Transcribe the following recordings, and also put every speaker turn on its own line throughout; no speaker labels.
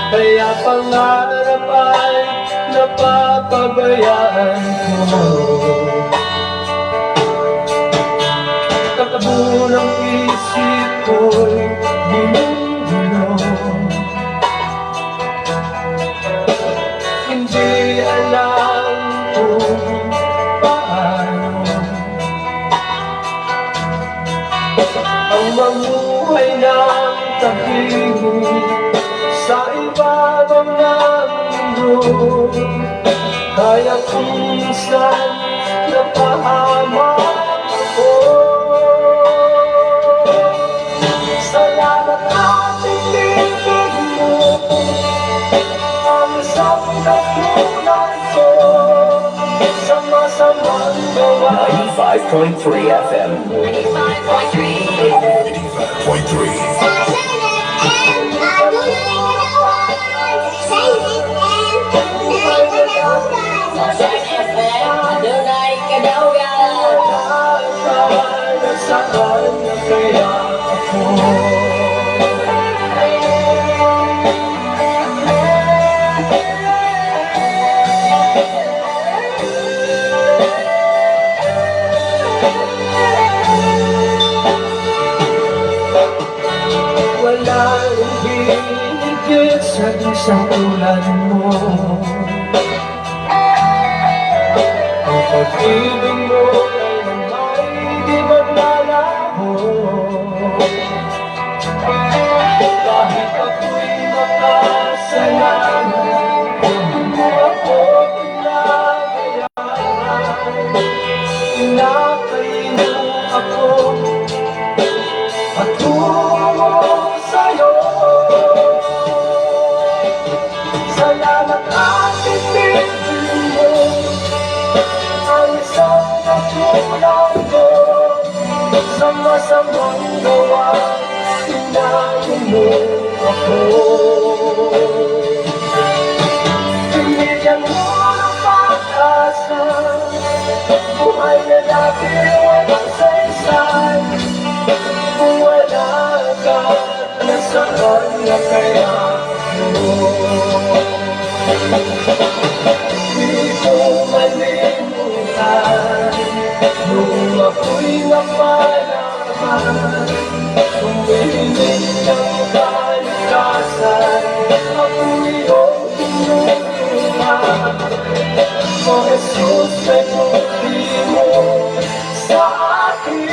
Kaya pangarap ay napapabayaan ko. Takbo ng isip ko'y gulong-gulo. Hindi alam kung paano ang mamuhay ng tahimik sa ibabaw ng mundo. Kaya kung minsan napahamak ako. Salamat at ibig mo ang isang katulad ko sa masamang gawa.
95.3 FM.
95.3.
95.3.
Sa Shine FM, adunay kadaugan. Shine FM, adunay kadaugan.
Sa Shine FM, adunay kadaugan.
Nasaan na kaya ako? Walang higit sa isang tulad mo. Ang pag-ibig mo kailanma'y di maglalaho. Kahit ako'y makasalanan, di mo ako pinabayaan. Inakay mo ako patungo sa'yo. Salamat at ibigin mo ang isang katulad ko sa masamang gawa. Tinago mo ako. Binigyan mo ng pag-asa, buhay na dati walang saysay. Kung wala ka, nasaan na kaya ako? Di ko malimutan nung ako'y napalaban, humihiling ng kaligtasan, ako'y iyong tinulungan. O Jesus, kay buti mo sa akin.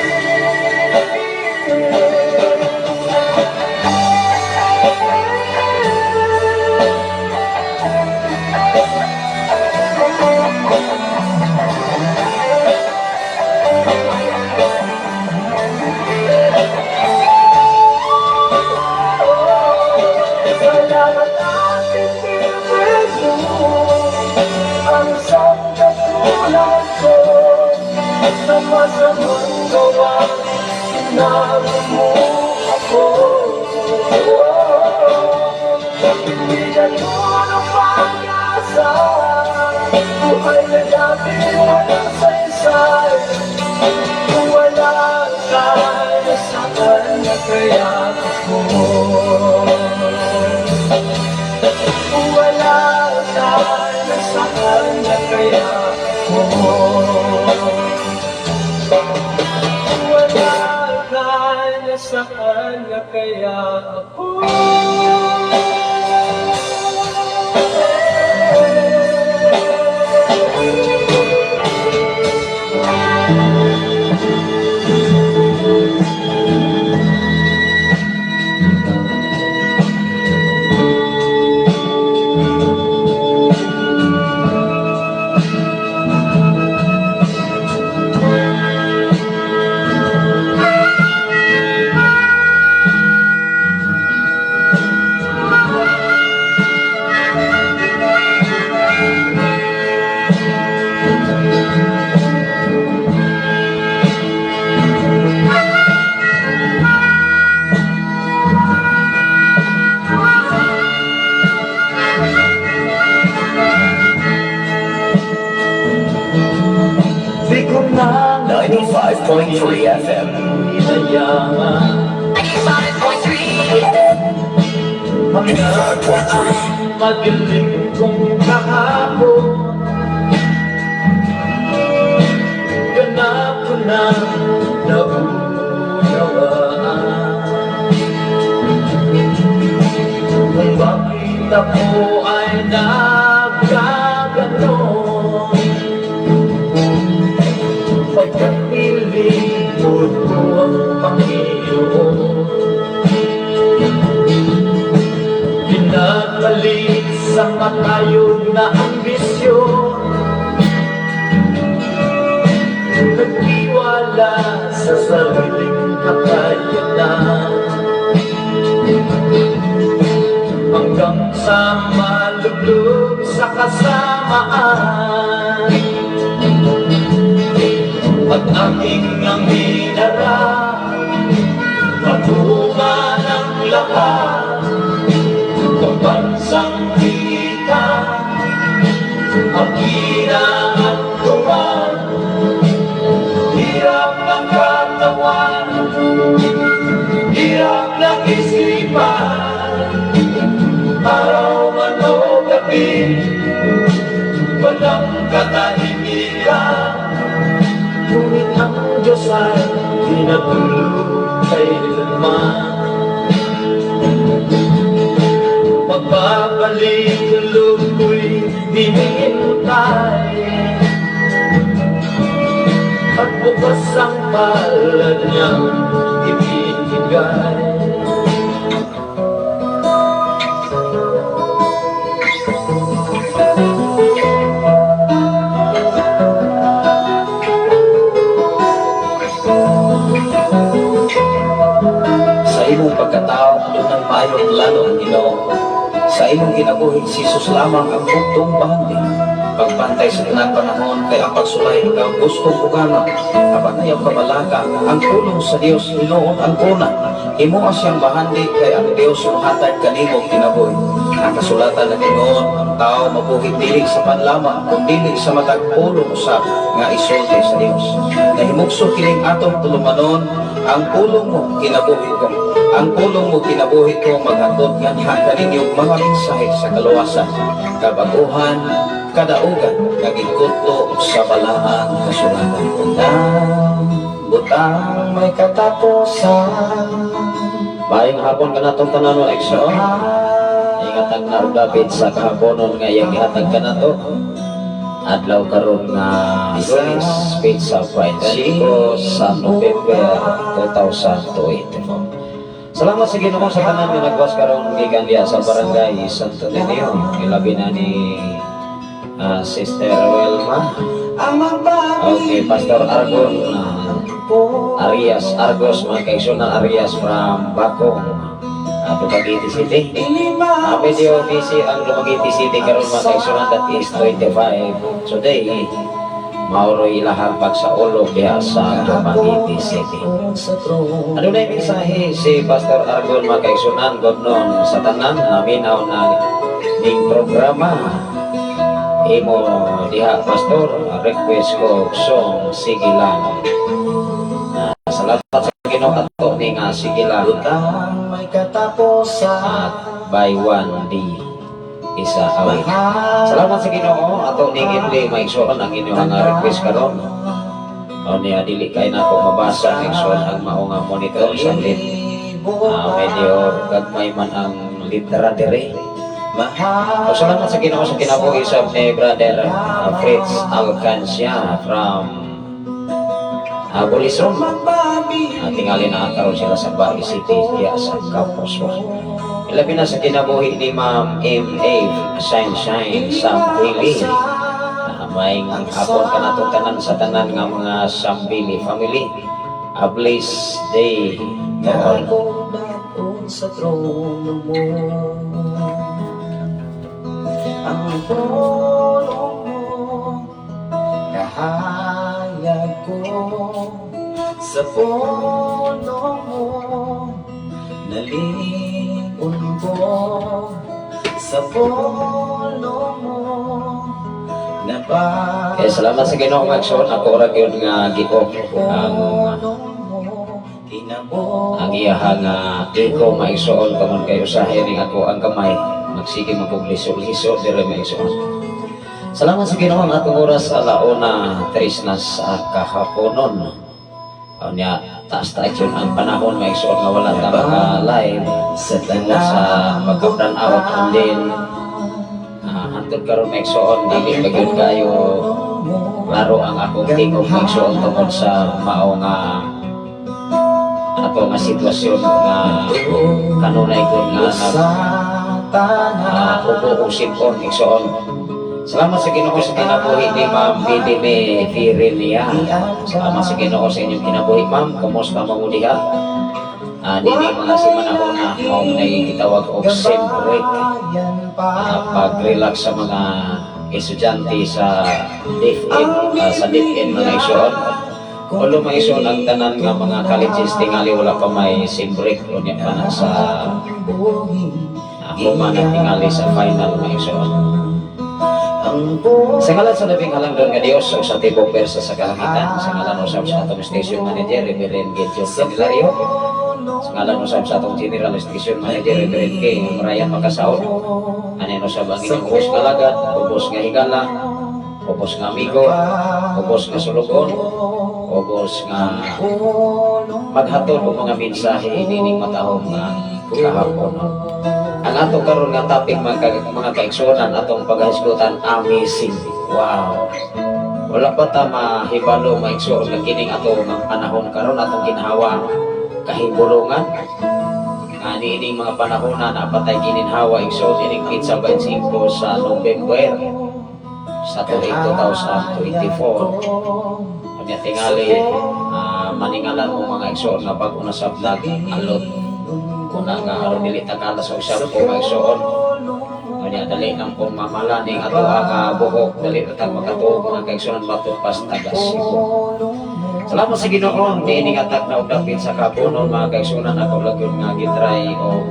Salamat at ibigin mo ang isang katulad ko sa masamang gawa. Tinago mo ako. Binigyan mo ng pag-asa, buhay na dati walang saysay. Kung wala ka, nasaan na kaya ako? Kung wala ka, nasaan na kaya ako? Kung wala ka, nasaan na kaya ako?
Di ko na 95.3 FM.
Kaya
95.3.
Hanggang
95.3.
ang madilim kong kahapon, ganap ko na naunawaan kung bakit ako ay nagkaganon, pagkat nilingkod ko ang Panginoon. Pinagpalit sa matayog na ambisyon, nagtiwala sa sariling kakayanan, hanggang sa malublog sa kasamaan at aking ang hinarap, matuman ang lahat. Pambansang kita ang pinangantuman. Hirap ng katawan, hirap ng isipan, araw man o gabi, walang katahimikan. Ngunit ang Diyos ay di natulog kailanman. Magbabalik loob ko'y hinihintay at bukas ang palad niyang ibibigay.
Sa imong pagkatao, adunay maayong plano ang Ginoo. Sa imong kinabuhi, si Jesus lamang ang bugtong bahandi. Pagbantay sa tanang panahon kay ang pagsulay ikaw gustong ugana. Apan ayaw kabalaka, ang pulong sa Dios hinuon ang una. Himoa siyang bahandi kay ang Dios mohatag kanimo kinabuhi. Ang kasulatan ng Ginoo, ang tao mabuhi dili sa pan lamang, kun dili sa matag pulong usab nga isulti sa Dios. Nahimugso kining atong tulumanon, ang pulong mo kinabuhi ko. Ang pulong mo kinabuhi ko maghatod nganha kaninyo mga mensahe sa kaluwasan, kabaguhan, kadaugan nga gikutlo sa balaang kasulatan. Unang butang may katapusan.
Maayong hapon kanatong tanan, mga igsoon. Ingatag na og dapit sa kahaponon nga iyang gihatag kanato. Adlaw karon nga Lunes, petsa 25 sa November 2024. Salamat sa Ginoo sa tanan nga nagwas karon gikan diha sa Barangay Santo Niño. Ilabi na ni Sister Wilma. Okay, Pastor Argon Arias Argos, mga kaigsunan Arias from Bakong, Dumaguete City. Medyo busy ang Dumaguete City karon, mga kaigsunan, that is 25 today. Mauroy ilahang pagsaulog diha sa Dumaguete City. Ano na yung mensahe si Pastor Argon, mga kaigsunan, good noon sa tanan, naminaw na ning programa. Imo diha, Pastor, request ko song "Sige Lang." Salamat sa Ginoo, ato ni nga "Sige Lang"
Butang may katapusan.
At by 1D isa awit. Salamat sa Ginoo, ato ning i-play, mga igsoon, ang inyong nga request karon. O niya dili kay nako mabasa, igsoon, ang mao nga monitor sa lit. Medyo gagmay man ang litera dire. O salamat sa Ginoo sa kinabuhi sab ni Brother Fritz Alcancia from Bulisron. Tingali na karon sila sa Bari City diya sa Kapuswa. Ilabi na sa kinabuhi ni Ma'am M.A. Sunshine Sambili. May hapon kanatong tanan sa tanan nga mga Sambili family. A blessed day to all.
Ako baon sa trono mo. Ang pulong mo kahayag ko. Sa pulong mo nalingon ko. Sa pulong mo napa
Eh, salamat sa Ginoo, mga igsoon. Ako ra gyud nga gi-off ang Ang iyaha nga echo, mga igsoon, tungod kay usahay ning ako ang kamay magsige mapuglisok-lisok dire, mga igsoon. Salamat sa Ginoo, ang atong oras 1:03 na sa kahaponon. Unya taas ta yun ang panahon, mga igsoon, nga wala ta maka live
Sa
tungod sa pagka-brown out, and then hantod karon, mga igsoon, dili pa gyud kayo klaro ang akong tingog, mga igsoon, tungod sa mao nga ato nga sitwasyon nga kanunay ko nga nag ubo og sipon, igsoon. Salamat sa Ginoo sa kinabuhi ni Ma'am Bidime Firilia. Salamat sa Ginoo sa inyong kinabuhi, Ma'am. Kumusta mo diha? Nini mga simanahon na mao nay gitawag og sem break. Pag-relax sa mga estudyante sa DepEd, sa DepEd, mga igsoon. Although, mga igsoon, ang tanan nga mga colleges tingali wala pa may sem break, unya pa na sa human na tingali sa final, mga igsoon. Sa ngalan sa labing halangdon nga Dios o sa tibok persa sa kalangitan, sa ngalan usab sa atong station manager, Reverend Gideon Candelario, sa ngalan usab sa atong general station manager, Reverend K. Brian Macasaon, anin usab ang inyong ubos nga lagad, ubos nga higala, ubos nga amigo, ubos nga sulugon, ubos nga maghatod og mga mensahe nining matahom nga kahapon. Ang ato karon nga topic, mga kaigsuonan, atong paghisgutan, amazing. Wow. Wala pa ta mahibalo, mga igsoon, nga kining ato nga panahon karon atong ginhawa kahibulungan. Nga niining mga panahon na napatay gininhawa, igsoon, ining petsa 25 sa November sa tuig 2024. Unya tingali maningalan mo, mga igsoon, nga bag-o na sa vlog alot kuna nga aron dili tagalas og shampoo, mga igsoon. Unya dali nang pong mamala ning ato ang buhok, dali na tag makatuog, mga kaigsuonan, matod pas taga Cebu. Salamat sa Ginoo niini nga tag na og dapit sa kapunon, mga kaigsuonan, ako lang yun nga gitry o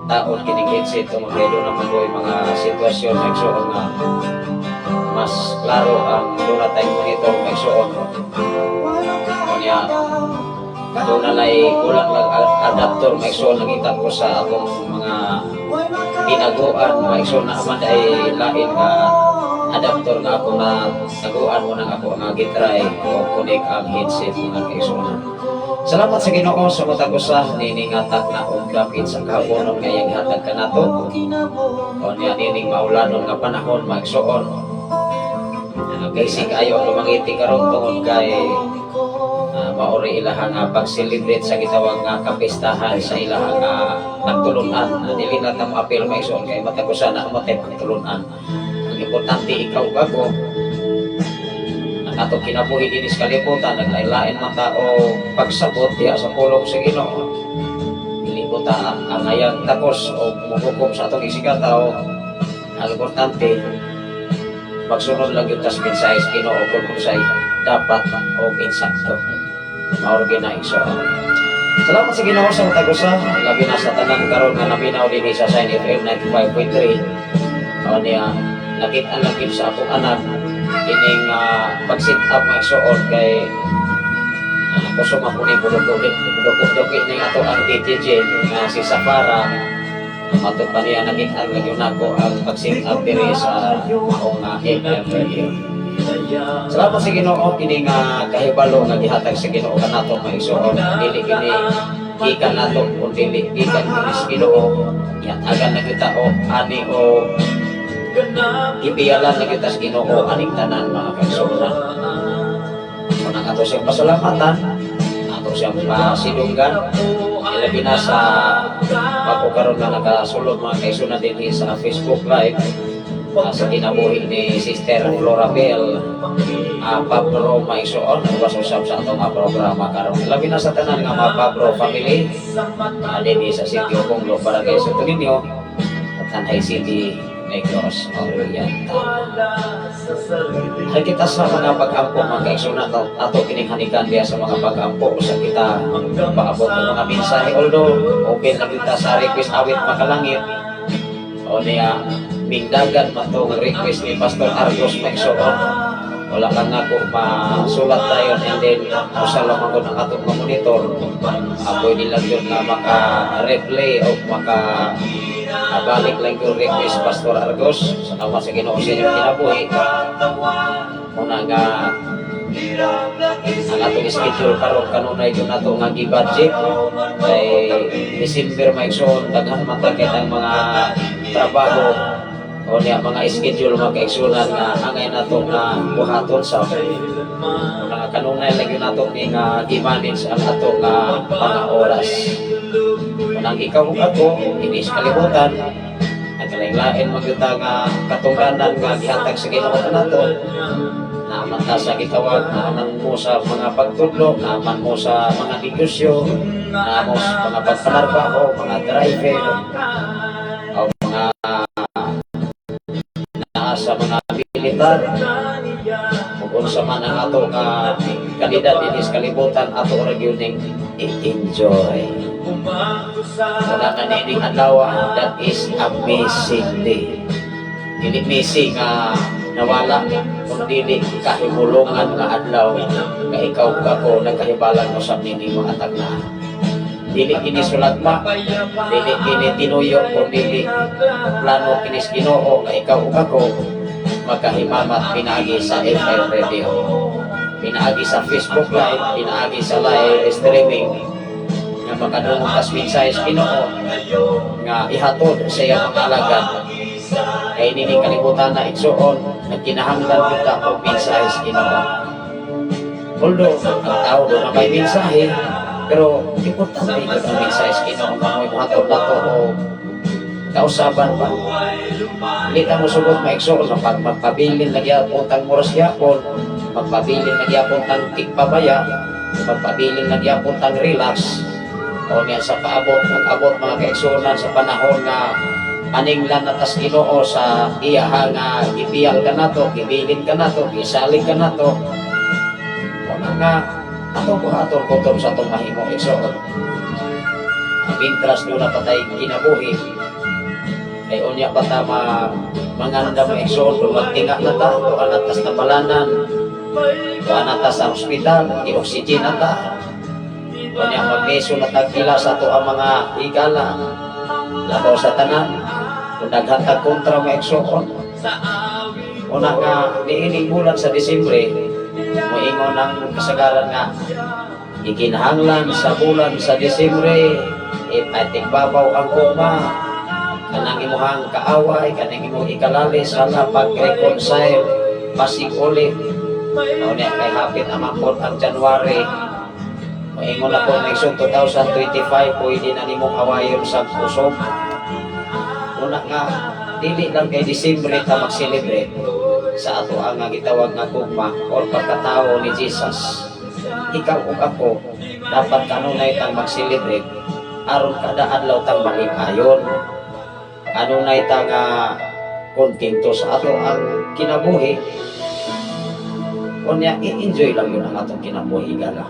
taon kining headset tungod kay doon naman ko'y mga sitwasyon, mga igsoon, nga mas klaro ang doon na tayong monitor, mga igsoon. Unya doon na lay kulang lang adapter, mga igsoon. Nakita ko sa atong mga tinaguan, mga igsoon, na man ay lain nga adapter nga ako na taguan mo nang ako nga gitry o connect ang headset, mga kaigsuonan. Salamat sa Ginoo sa matag usa niini nga na og dapit sa kahaponon nga iyang hatag kanato. O niya nining maulanon nga panahon, mga igsoon. Kay ayo ang lumangiti karon tungod kay maori ilaha nga pag-celebrate sa gitawag nga kapistahan sa ilaha nga pagtulunan. Dili na ta moapil, mga igsoon, kay matag usa na amatay pagtulunan. Ang importante ikaw ug ako ang atong kinabuhi dinhi sa kalibutan naglain-lain man ta o pagsabot diha sa pulong sa Ginoo. Dili ko ta ang ayang takos o muhukom sa atong isigataw. Ang importante magsunod lang yung tas mensahe sa Ginoo kung unsay dapat o insakto. Mao ra na, igsoon. Salamat sa Ginoo sa matag usa, labi na sa tanan karon nga naminaw dinhi sa Sign FM 95.3. Mao niya nakita lang gyud sa akong anak kining pag-set up, mga igsoon, kay kusog man ni budok-budok ning ato ang DJJ nga si Safara. Matod pa niya nakita lang yun ako ang pag-set up diri sa maong FM radio. Salamat sa Ginoo kini nga kahibalo nga gihatag sa Ginoo kanato, mga igsoon. Dili kini gikan nato kun dili gikan kini sa Ginoo. Gihatagan na kita o ani o gipiyalan na kita sa Ginoo aning tanan, mga kaigsuonan. Unang ato siyang pasalamatan, ato siyang pasidunggan, ilabi na sa ako karon nga nakasulod, mga kaigsuonan, dinhi sa Facebook Live sa kinabuhi ni Sister Florabel Pablo, mga igsoon, was usab sa atong programa karon. Labi na sa tanan nga mga Pablo family dinhi sa Sitio Konglo, Barangay Santo Niño, Tanay City, Negros Oriental. Ay kita sa mga pag-ampo, mga kaigsuonan, ato, ato kining hanikan diya sa mga pag-ampo usa kita paabot ng mga mensahe, although open lang kita sa request awit makalangit. O niya mingdagan man to nga request ni Pastor Argos, mga igsoon. Wala ka na ko masulat tayo, and then usa lang ako ng atong mga monitor. Pwede lang yun nga maka-replay o maka balik lang yung request, Pastor Argos. Salamat sa Ginoo sa inyong kinabuhi. Muna nga ang atong schedule karon, kanunay gyud nato nga gi-budget kay December, mga igsoon, daghan man ta kay ang mga trabaho o niya mga schedule, mga kaigsunan, nga angay nato nga buhaton sa mga kanunay lang gyud nato ni nga gi-manage ang ato nga mga oras. Unang ikaw ug ako ini sa kalibutan, ang kalain-lain man gyud ta nga katungdanan nga gihatag sa Ginoo kanato. Naaman ta sa gitawag, naaman mo sa mga pagtudlo, naaman mo sa mga negosyo, naaman mo sa mga pagpanarbaho, mga driver, o mga naa sa mga militar, ug unsa man ang ato nga kalidad dinhi sa kalibutan, ato ra gyud ning i-enjoy. Wala nga niining adlaw, that is amazing day. Dili missing nga nawala, kung dili kahimulongan nga adlaw nga ikaw ug ako nagkahibalan mo sa nining mga tagna. Dili kini sulagma, dili kini tinuyo, kung dili plano kini sa Ginoo nga ikaw ug ako magkahimamat pinaagi sa FM radio, pinaagi sa Facebook Live, pinaagi sa live streaming, nga makadungog tas mensahe sa Ginoo nga ihatod sa iyang mga alagad. Kay nining kalibutan na, igsuon, nagkinahanglan gyud ta og mensahe sa Ginoo. Although ang tao doon na may mensahe, pero importante gyud ang mensahe sa Ginoo nga mo'y mohatod nato o kausaban ba. Dili ta mosugot, mga igsoon, sa pag magpabilin na gyapon tang moras gyapon, magpabilin na gyapon tang tigpabaya, magpabilin na gyapon tang relax. O niya sa paabot, nag-abot, mga kaigsuonan, sa panahon nga paninglan na tas Ginoo sa iyaha nga gibiyal ka nato, gibilin ka nato, gisalig ka nato. Wala nga atong buhaton kutob sa atong mahimo, igsoon. Ang mintras doon na patay kinabuhi, kay unya pa ta ma manganda, mga igsoon, kung magtinga na ta, tuan na tas nabalanan, tuan na ta sa ospital, i-oxygen na ta. Unya magbeso na tagkila sa ato ang mga higala, labaw sa tanan, kung daghan tag kontra, mga igsoon. Una nga, niining bulan sa Disyembre, moingon ang kasagaran nga, ikinahanglan sa bulan sa Disyembre, ipatigbabaw ang gugma, kanang imuhang kaaway, kanang imong ikalali, sana pag-reconcile, pasig ulit. O niya, kay hapit naman po ang January. Moingon na po na 2025, pwede na nimong awayon sa kusog. Una nga, dili lang kay Disyembre ta mag-celebrate sa ato ang nga gitawag nga gugma or pagkatao ni Jesus. Ikaw ug ako, dapat kanunay tang mag-celebrate aron kada adlaw tang malipayon. Kanunay ta nga kontento sa ato ang kinabuhi. Unya, i-enjoy lang yun ang atong kinabuhi gala.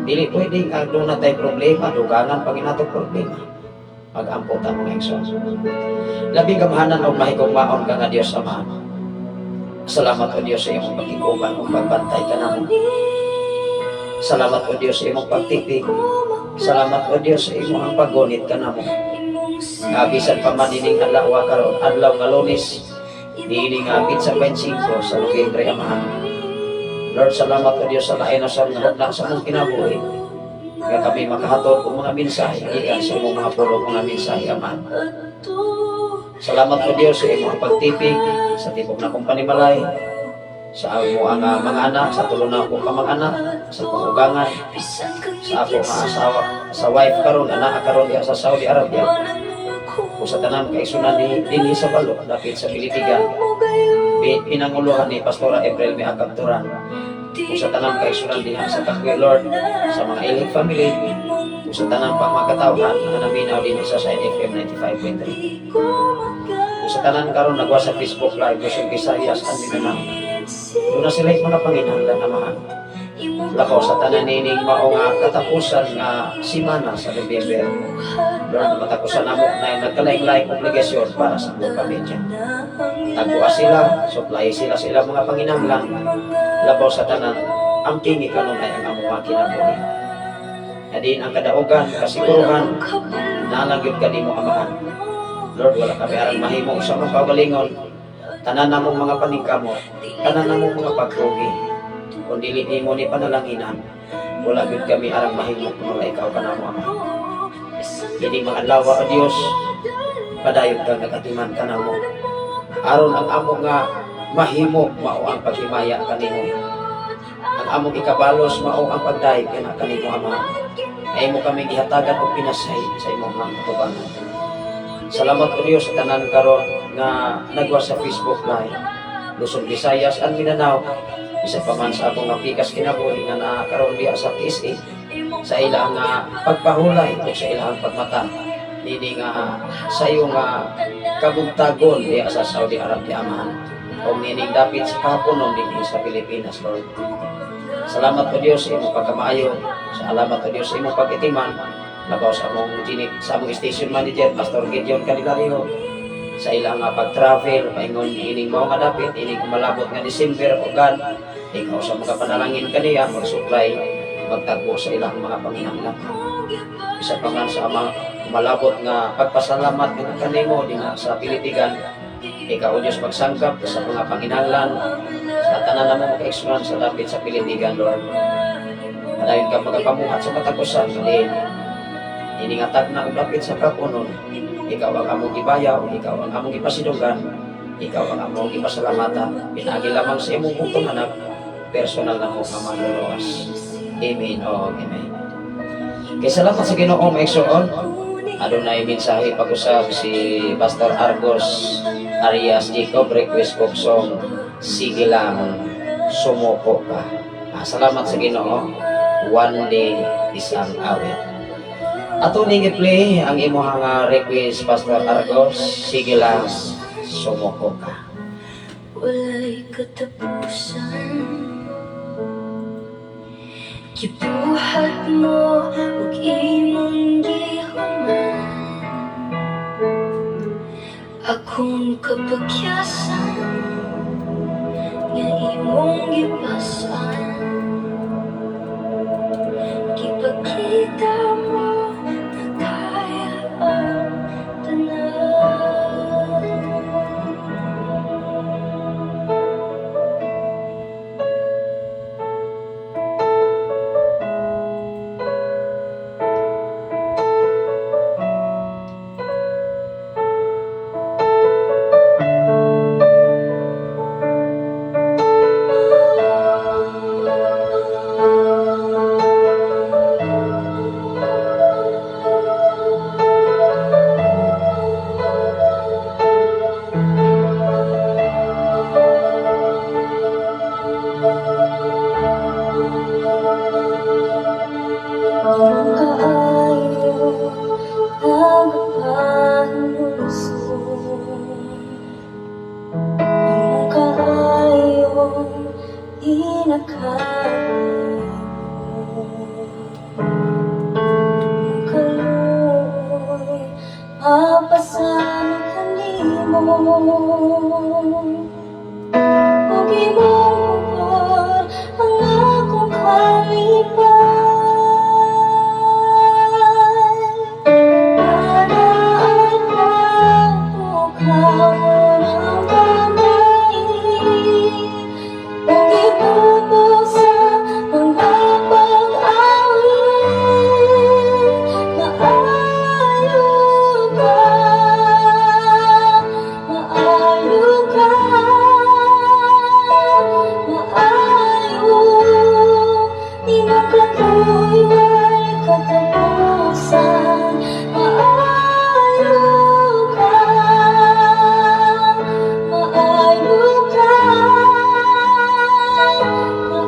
Dili pwede nga doon na tayo problema, dugangan pag atong problema. Mag-ampo ta, mga igsoon. Labing gamhanan og mahigugmaon ka nga Dios Ama. Salamat, O Dios, sa imong pagkikuban ug pagbantay kanamo. Salamat, O Dios, sa imong pagtipig. Salamat, O Dios, sa imong paggunit kanamo. Nga bisan pa man ining adlaw karon, adlaw nga Lunes, niini nga petsa 25 sa Nobyembre, Amahan. Lord, salamat, O Dios, sa lain na sa nga sa among kinabuhi. Nga kami makahatod og mga mensahe gikan sa imong mga pulong, mga mensahe, Amahan. Salamat, O Dios, sa imong pagtipig sa tibok na kong panimalay, sa amo ang mga anak, sa tulo na akong kamag-anak, sa pangugangan, sa ako nga asawa, sa wife karon, anak karon diha sa Saudi Arabia, o sa tanan kaigsunan ni dinhi sa Balo, dapit sa Pilitigan, pinanguluhan ni Pastora April May Akabturan, o sa tanan kaigsunan diha sa Kakwe, Lord, sa mga Ilig family, o sa tanan pang mga katawhan nga naminaw dinhi sa NFM 95.3. O sa tanan karon nagwa sa Facebook Live, Luzon, Visayas, and Mindanao. Doon na sila mga panginahanglan, Amahan. Labaw sa tanan nining mao nga katapusan nga simana sa November. Lord, matapusan namo na nagkalaing-laing obligasyon para sa among pamilya. Tagua sila, supply sila sa ilang mga panginahanglan. Labaw sa tanan, ang kingi kanunay ang among mga kinabuhi. Adin ang kadaugan, kasiguruhan, nalagyod ka nimo, Amahan. Lord, wala kami arang mahimo sa among kaugalingon. Tanan namong mga paningkamot, tanan namong mga pagrugi. Kung dili nimo ni panalanginan, wala gyud kami arang mahimo kung wala ikaw kanamo, Ama. Kining mga adlaw, O Dios, padayon kang nagatiman kanamo. Aron ang amo nga mahimo mao ang paghimaya kanimo. Ang among ikabalos mao ang pagdayeg kana kanimo, Ama. Ay mo kami gihatagan og pinasay sa imong mga katubangan. Salamat, O Dios, sa tanan karon nga nagwa sa Facebook Live. Luzon, Visayas and Mindanao. Isa pa man sa akong nga pikas kinabuhi nga naa karon diya sa PSA sa ilang nga pagpahulay o sa ilang pagmata nini nga sa iyo nga kabugtagon diya sa Saudi Arabia, Amahan, o nining dapit sa kahaponon dinhi sa Pilipinas, Lord. Salamat, O Dios, sa imong pagkamaayo. Salamat, O Dios, sa imong pag-itiman. Labaw sa among ginik, sa among station manager, Pastor Gideon Candelario, sa ilang nga pag-travel paingon ining mao nga dapit ining malabot nga December. O God, ikaw sa mga panalangin kaniya mag-supply, magtagbo sa ilang mga panginahanglan. Isa pa man sa ama malabot nga pagpasalamat nga kanimo dinha sa Pilitigan, ikaw, O Diyos, magsangkap sa mga panginahanglan sa tanan namo maka sa dapit sa Pilitigan, Lord. Padayon ka magapamuhat sa matag usa din ini nga tagna og dapit sa kapunon. Ikaw ang among gibayaw, ikaw ang among gipasidunggan, ikaw ang among gipasalamatan pinaagi lamang sa imong bugtong anak, personal na mo nga manluluwas. Amen o amen. Kay salamat sa Ginoo, mga igsoon. Adunay mensahe pag-usab si Pastor Argos Arias Jacob, request og song, "Sige Lang Sumuko Ka." Ah, salamat sa Ginoo. One day isang awit. Ato ning i-play ang imong nga request, Pastor Argos, "Sige Lang Sumuko Ka."
Wala'y katapusan. Gibuhat mo ug imong gihuman akong kapagyasan nga imong gipasan. Gipakita mo na kaya ang tanan. Ang kaayo nagpahinumsum. Ang kaayo di nakalimot. Ang kaluoy mapasama kanimo. Ug imong pabor ang akong kalipay. Madaot lang pukawon ang kamay ug ibubog sa mga pag-awit. Maayo ka, maayo ka, maayo. Imong kaluoy walay katapusan. Maayo ka, maayo ka,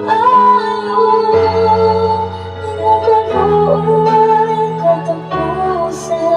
maayo. Imong kaluoy walay katapusan.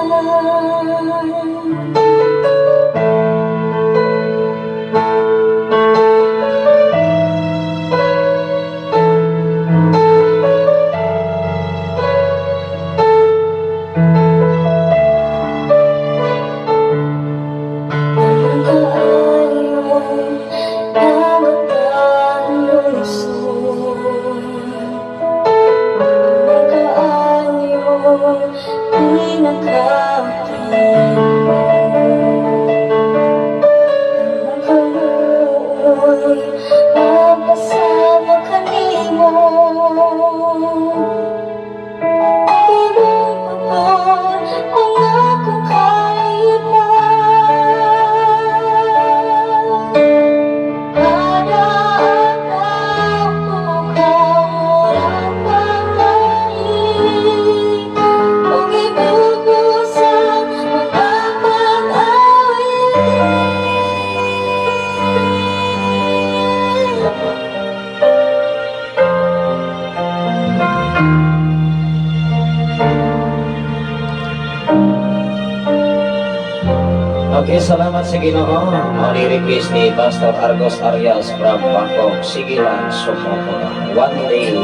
sa Ginoo. Mao ni request ni Pastor Argos Arias from Bangkok. Sige lang, sumuko ka. One day,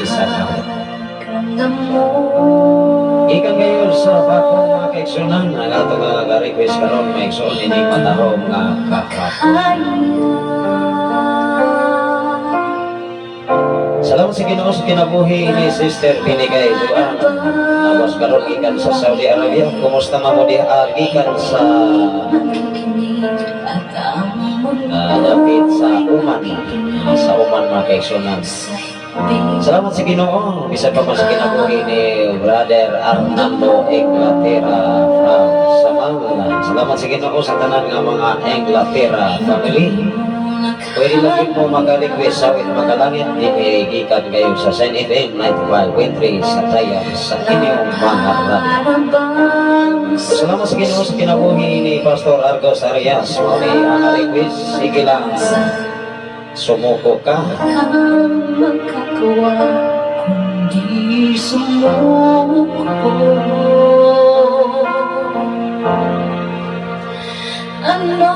isa ka.
Ramdam mo.
Ikan kayo sa Bangkok, mga kaigsuonan, ang ato nga request karon, mga igsoon, ini matahom nga kahapon.
Kaya.
Salamat sa Ginoo sa kinabuhi ni Sister Binigay Duan. Tapos karon gikan sa Saudi Arabia. Kumusta man mo diha gikan sa
Nakikinig at ang mundo
dapit sa Oman. Sa Oman, mga kaigsuonan.
sa himig.
Salamat sa Ginoo. Bisan pa man sa kinabuhi ni Brother Arnaldo Inglaterra from Samal. Salamat sa Ginoo sa tanan nga mga Inglaterra family. Pwede lang din po mag-request sa awit makalangit dinhi gikan kayo sa Sen FM 95.3 sa Tayan sa inyong mga radyo. Salamat sa Ginoo sa kinabuhi ni Pastor Argos Arias. Mao ni ang request, sige lang, sumuko ka.
Ang magkagawa kundi sumuko. Ano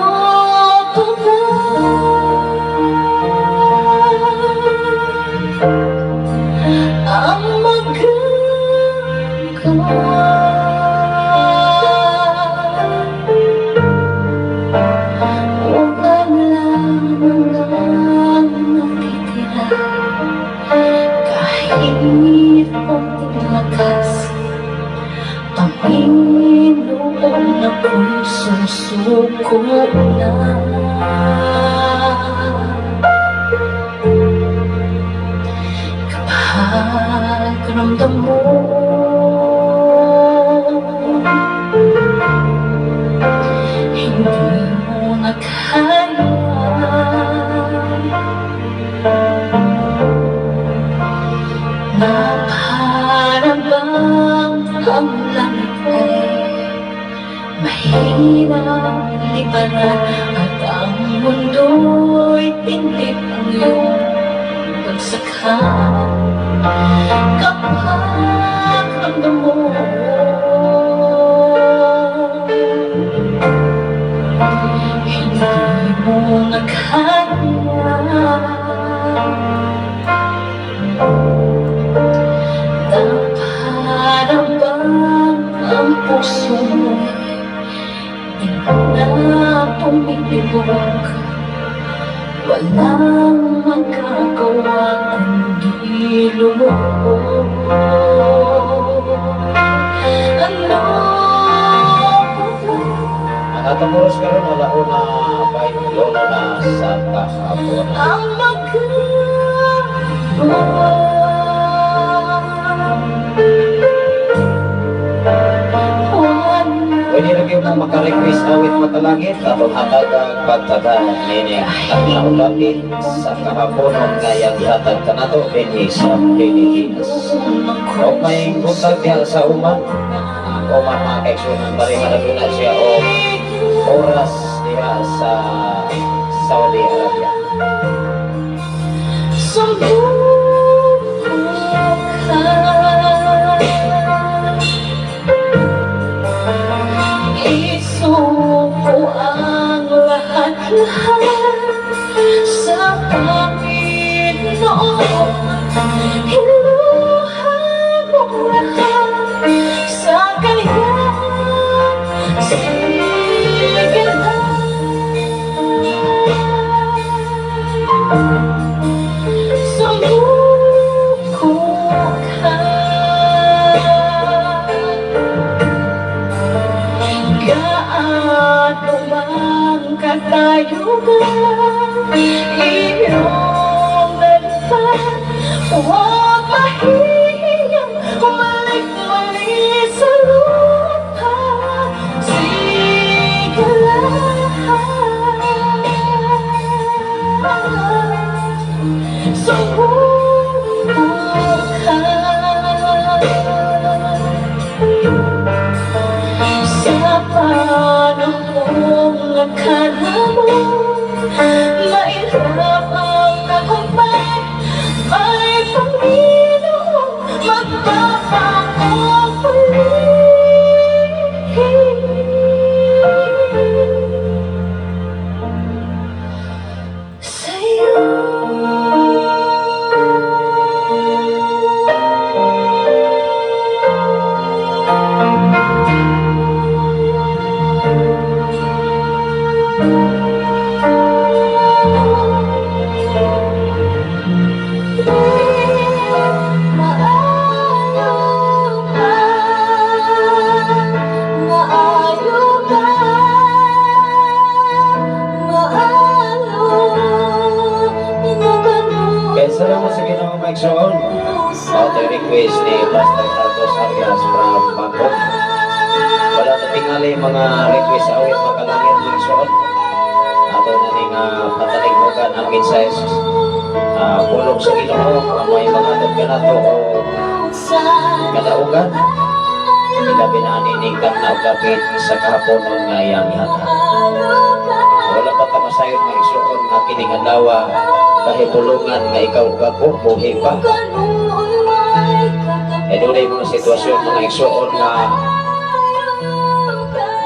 pa ba ang magagawa? Wala lamang ang natitira, kahit konting lakas. Panginoon, ako'y susuko na. Kapag ramdam mo, hindi mo na kaya, na para bang ang langit ay mahirap liparan at ang mundo'y tindig ang iyong bagsakan. Kapag ramdam mo, hindi mo na kaya, na para bang ang puso mo di na tumitibok, walang magagawa kundi lumuhod. Ano pa ba
Ang atong oras karon alauna 21 na sa kahapon.
Ang magagawa? Wala
Pwede rin kayo mong makarequest awit makalangit atong hatagang pagtaga nining tagnaw dapit sa kahaponon nga iyang gihatag kanato dinhi sa Pilipinas. O may buntag diha sa Oman, ang Oman, mga kaigsuonan, pareha na na siya o oras diha sa Saudi Arabia.
Sumuko ka. Isuko ang lahat-lahat sa Panginoon. Iluhad mo lahat sa Kanya. Sige lang, sumuko ka. Gaano man katayuan iyong nalipad, huwag mahihiyang humalik-muli sa lupa. Sige lang, sumuko ka. Sa panahong akala mo mailap ang tagumpay, may Panginoong magpapako muli. Maayo ka, maayo ka, maayo, pinaganuot.
Kaya salamat sa Ginoo, mga igsoon. Auto request ni Pastor Carlos Arias from Bangkok. Wala ta tingali mga request sa awit makalangit, mga igsoon. Ato na ning pataligmugan ang mensahe pulong sa Ginoo ang may mga kanato o kadaugan. Ilabi na ani ning na og dapit sa kahaponon nga iyang ihatag. Wala pa ta masayod, mga igsoon, nga kining adlaw kahibulungan nga ikaw ug ako buhi pa. Eh dunay mga sitwasyon, mga igsoon, nga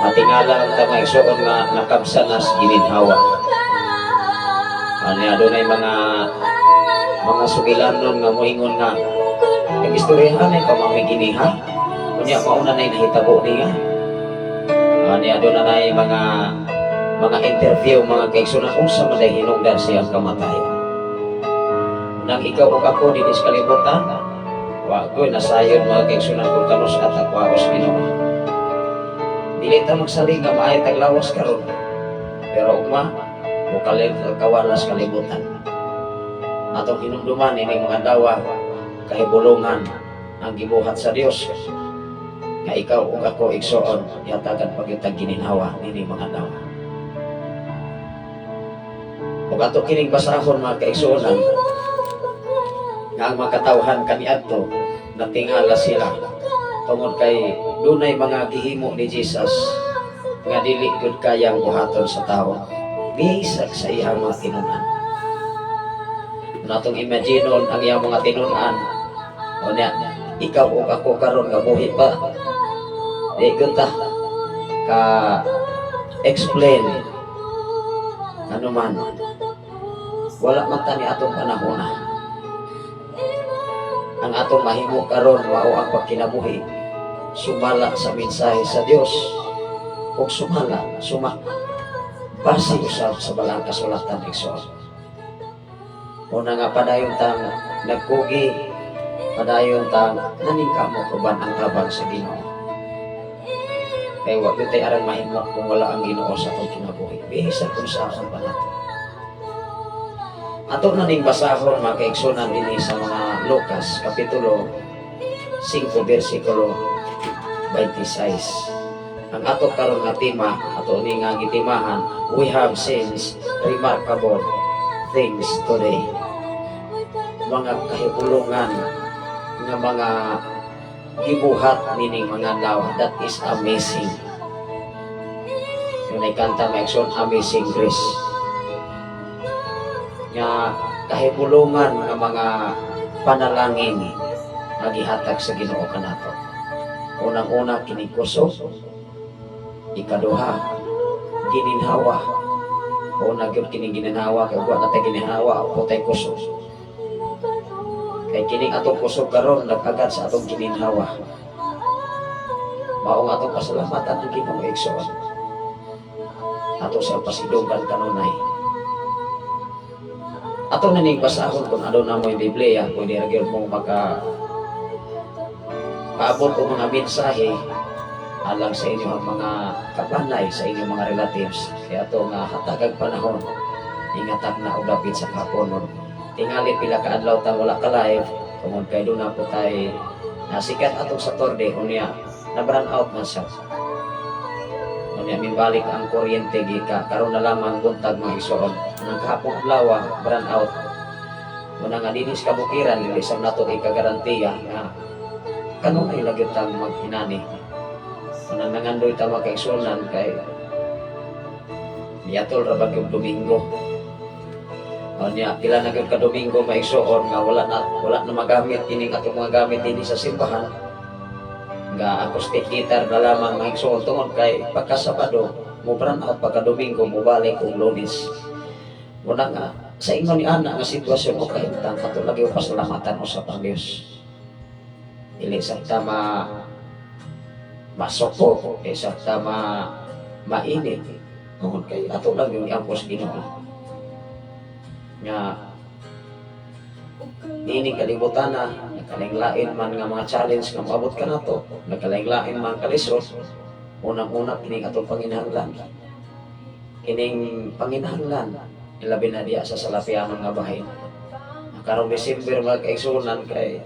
matingala ang ta, mga igsoon, nga nakabsanas gininhawa. Ano, dunay mga sugilanon nga moingon nga nag-istoryahan ay pamami giniha. Unya mauna na nahitabo niya. Ano, doon na mga interview, mga kaigsunan, unsa man day hinungdan siyang kamatayon. Nang ikaw ug ako dinhi sa kalibutan, wa ko'y nasayod, mga kaigsunan, kung kanus at akwaos Ginoo. Dili ta magsalig nga maayo tag lawas karon. Pero ugma, mukalit kawalas kalibutan. Atong hinumduman ining mga adlaw kahibulungan ang gibuhat sa Dios nga ikaw ug ako, igsoon, yatagan pagyutag gininhawa nining mga adlaw. Ug ato kining basahon, mga kaigsuonan, nga ang mga katawhan kaniadto natingala sila tungod kay dunay mga gihimo ni Jesus nga dili gyud kayang buhaton sa tao bisag sa iyang mga tinun-an. Natong imaginon ang iyang mga tinun-an, unya ikaw ug ako karon nga buhi pa, di gyud ta ka explain. Ano man, wala man ta ni atong panahona. Ang atong mahimo karon mao ang pagkinabuhi sumala sa mensahe sa Dios ug sumala suma base usab sa balang kasulatan, igsoon. Una nga padayon tang nagkugi, padayon tang naningkamot uban ang tabang sa Ginoo. Kay wa gyud tay arang mahimo kung wala ang Ginoo sa atong kinabuhi. Bisan kung saan pa nato. Ato na ning basahon, mga kaigsunan, dinhi sa mga Lucas kapitulo 5 bersikulo 26. Ang ato karon nga tema, ato ni nga gitimahan, "We have seen remarkable things today." Mga kahibulungan nga mga gibuhat nining mga adlaw, that is amazing. Yung kanta, mga igsoon, "Amazing Grace." Nga kahibulungan nga mga panalangin nga gihatag sa Ginoo kanato. Unang-una, kining kusog. Ikaduha, gininhawa. Una gyud kining gininhawa kay wa na tay gininhawa, wa tay kusog. Kay kining atong kusog karon nag-agad sa atong gininhawa. Mao nga atong pasalamatan ang Ginoo, igsoon. Ato sa pasidunggan kanunay. Ato na ning basahon kung aduna mo'y Biblia, pwede ra gyud mo maka paabot og mga mensahe alang sa inyong mga kabanay, sa inyong mga relatives. Kaya ato nga hatagag panahon, ingatag na og dapit sa kahaponon. Tingali pila ka adlaw ta wala ka live, tungod kay duna po tay nasikat atong Saturday, unya na brown out man siya. Unya mibalik ang kuryente gika karon na lamang buntag, mga igsoon. Ang kahapon adlaw brown out. Una nga dinhi sa kabukiran dili sa nato ikagarantiya nga kanunay lagi tang mag-inani. Unang nangandoy ta, mga kaigsuonan, kay niatol ra ba yung Domingo. Unya pila na gyud ka Domingo, mga igsoon, nga wala na magamit kining atong mga gamit dinhi sa simbahan, nga acoustic guitar na lamang, mga igsoon, tungod kay pagka Sabado mo brown out, pagka Domingo mo balik og Lunes. Una nga sa ingon ni ana nga sitwasyon o kahimtang ato lagi pasalamatan usab ang Dios. Dili sa ta ma masoko, dili sa ta ma mainit. Tungod kay ato lang yung iampo sa Ginoo. Nga niining kalibutan na nagkalain-lain man nga mga challenge nga moabot kanato, nagkalain-lain man kalisod, unang-una kining atong panginahanglan. Kining panginahanglan ilabi na diya sa Salapianon nga bahin. Karong December, mga kaigsuonan, kay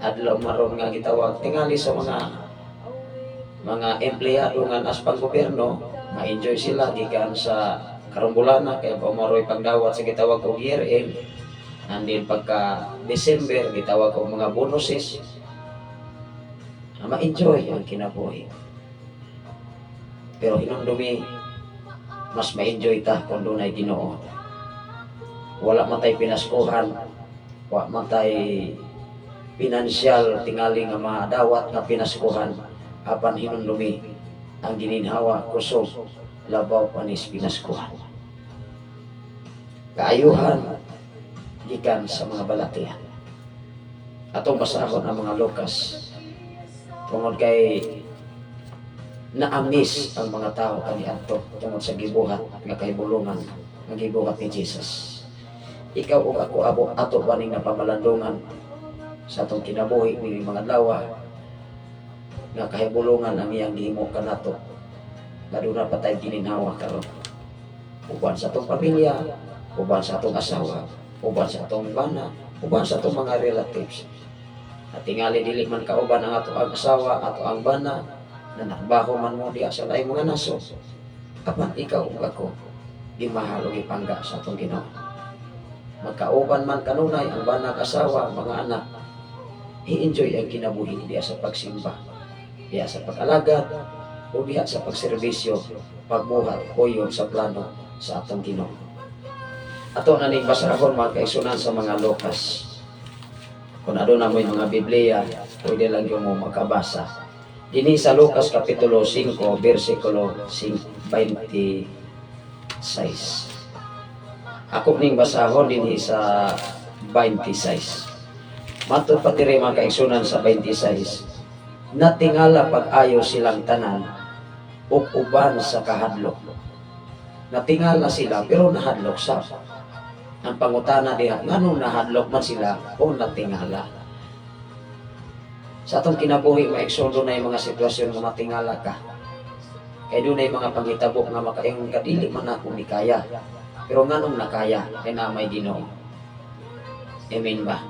adlaw maron nga gitawag tingali sa mga empleyado nga as pang gobyerno, ma-enjoy sila gikan sa karong bulana kay pamaroy pagdawat sa gitawag og year end, and then pagka December gitawag og mga bonuses. Ma-enjoy ang kinabuhi, pero hinumdumi, mas ma-enjoy ta kung dunay Ginoo. Wala man tay pinaskuhan, wa man tay pinansyal tingali nga madawat nga pinaskuhan, apan hinumdumi ang gininhawa, kusog labaw panis pinaskuhan, kaayuhan gikan sa mga balatian. Atong basahon ang mga Lucas tungod kay na-amaze ang mga tao kaniadto tungod sa gibuhat nga kahibulungan nga gibuhat ni Jesus. Ikaw ug ako, abo ato ba ning napamalandungan sa atong kinabuhi ni mga adlaw nga kahibulungan ang iyang gihimo kanato nga duna pa tay gininhawa karon uban sa atong pamilya, uban sa atong asawa, uban sa atong bana, uban sa atong mga relatives? At tingali dili man kauban ang ato ang asawa, ato ang bana, na nakbaho man mo diya sa laing mga nasod, apan ikaw ug ako gimahal ug gipangga sa atong Ginoo. Magkauban man kanunay ang bana, asawa, mga anak, i-enjoy ang kinabuhi diya sa pagsimba, diya sa pag-alagad, o diya sa pagserbisyo, pagbuhat uyon sa plano sa atong Ginoo. Ato na ning basahon, mga kaigsuonan, sa mga Lucas. Kung aduna mo yung mga Biblia, pwede lang yung mo makabasa. Dini sa Lucas Kapitulo 5, versikulo 26. Ako ning basahon dinhi sa 26. Matod pa diri, mga kaigsuonan, sa 26, natingala pag-ayo silang tanan ug uban sa kahadlok. Natingala sila pero nahadlok sa. Ang pangutana diha, nganong nahadlok man sila o natingala? Sa atong kinabuhi, maigsoon, dunay mga sitwasyon nga matingala ka. Kay dunay mga panghitabo nga makaingon ka, "Dili man ako mikaya." Pero nganong nakaya? Kay naa may Ginoo. Amen ba?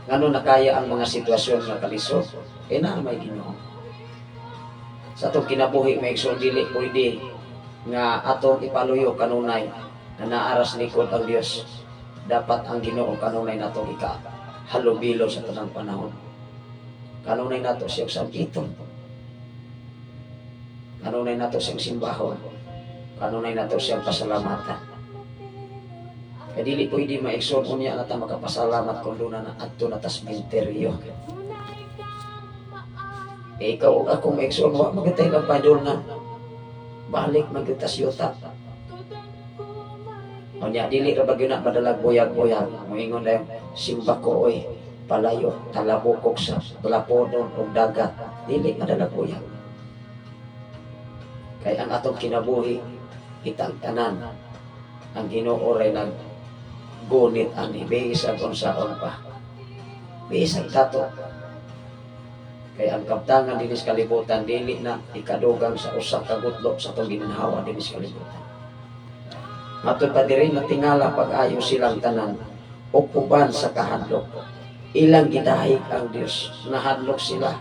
Nganong nakaya ang mga sitwasyon nga kalisod? Kay naa may Ginoo. Sa atong kinabuhi, maigsoon, dili pwede nga atong ipaluyo kanunay na naaras likod ang Dios. Dapat ang Ginoo kanunay natong ika halubilo sa tanang panahon. Kanunay nato siyang sampiton. Kanunay nato siyang simbahon. Kanunay nato siyang pasalamatan. Kay dili pwede, maigsoon, unya na ta makapasalamat kung duna na adto na tas menteryo. Eh, ikaw ug ako, maigsoon, wa magitay lang padulngan. Balik magitas yuta. Unya dili ra ba gyud na madalag buyag-buyag. Moingon dayon, "Simba ko oy, palayo talabokok sa talaponon og dagat." Dili madalag buyag. Kay ang atong kinabuhi kitang tanan, ang Ginoo ray nag gunit ani bisag unsaon pa. Bisag tato. Kay ang kabtangan dinis kalibutan dili na ikadugang sa usa ka gutlo sa atong gininhawa dinis kalibutan. Matod pa diri, natingala pag-ayo silang tanan ug uban sa kahadlok. Ilang gidahig ang Dios. Nahadlok sila.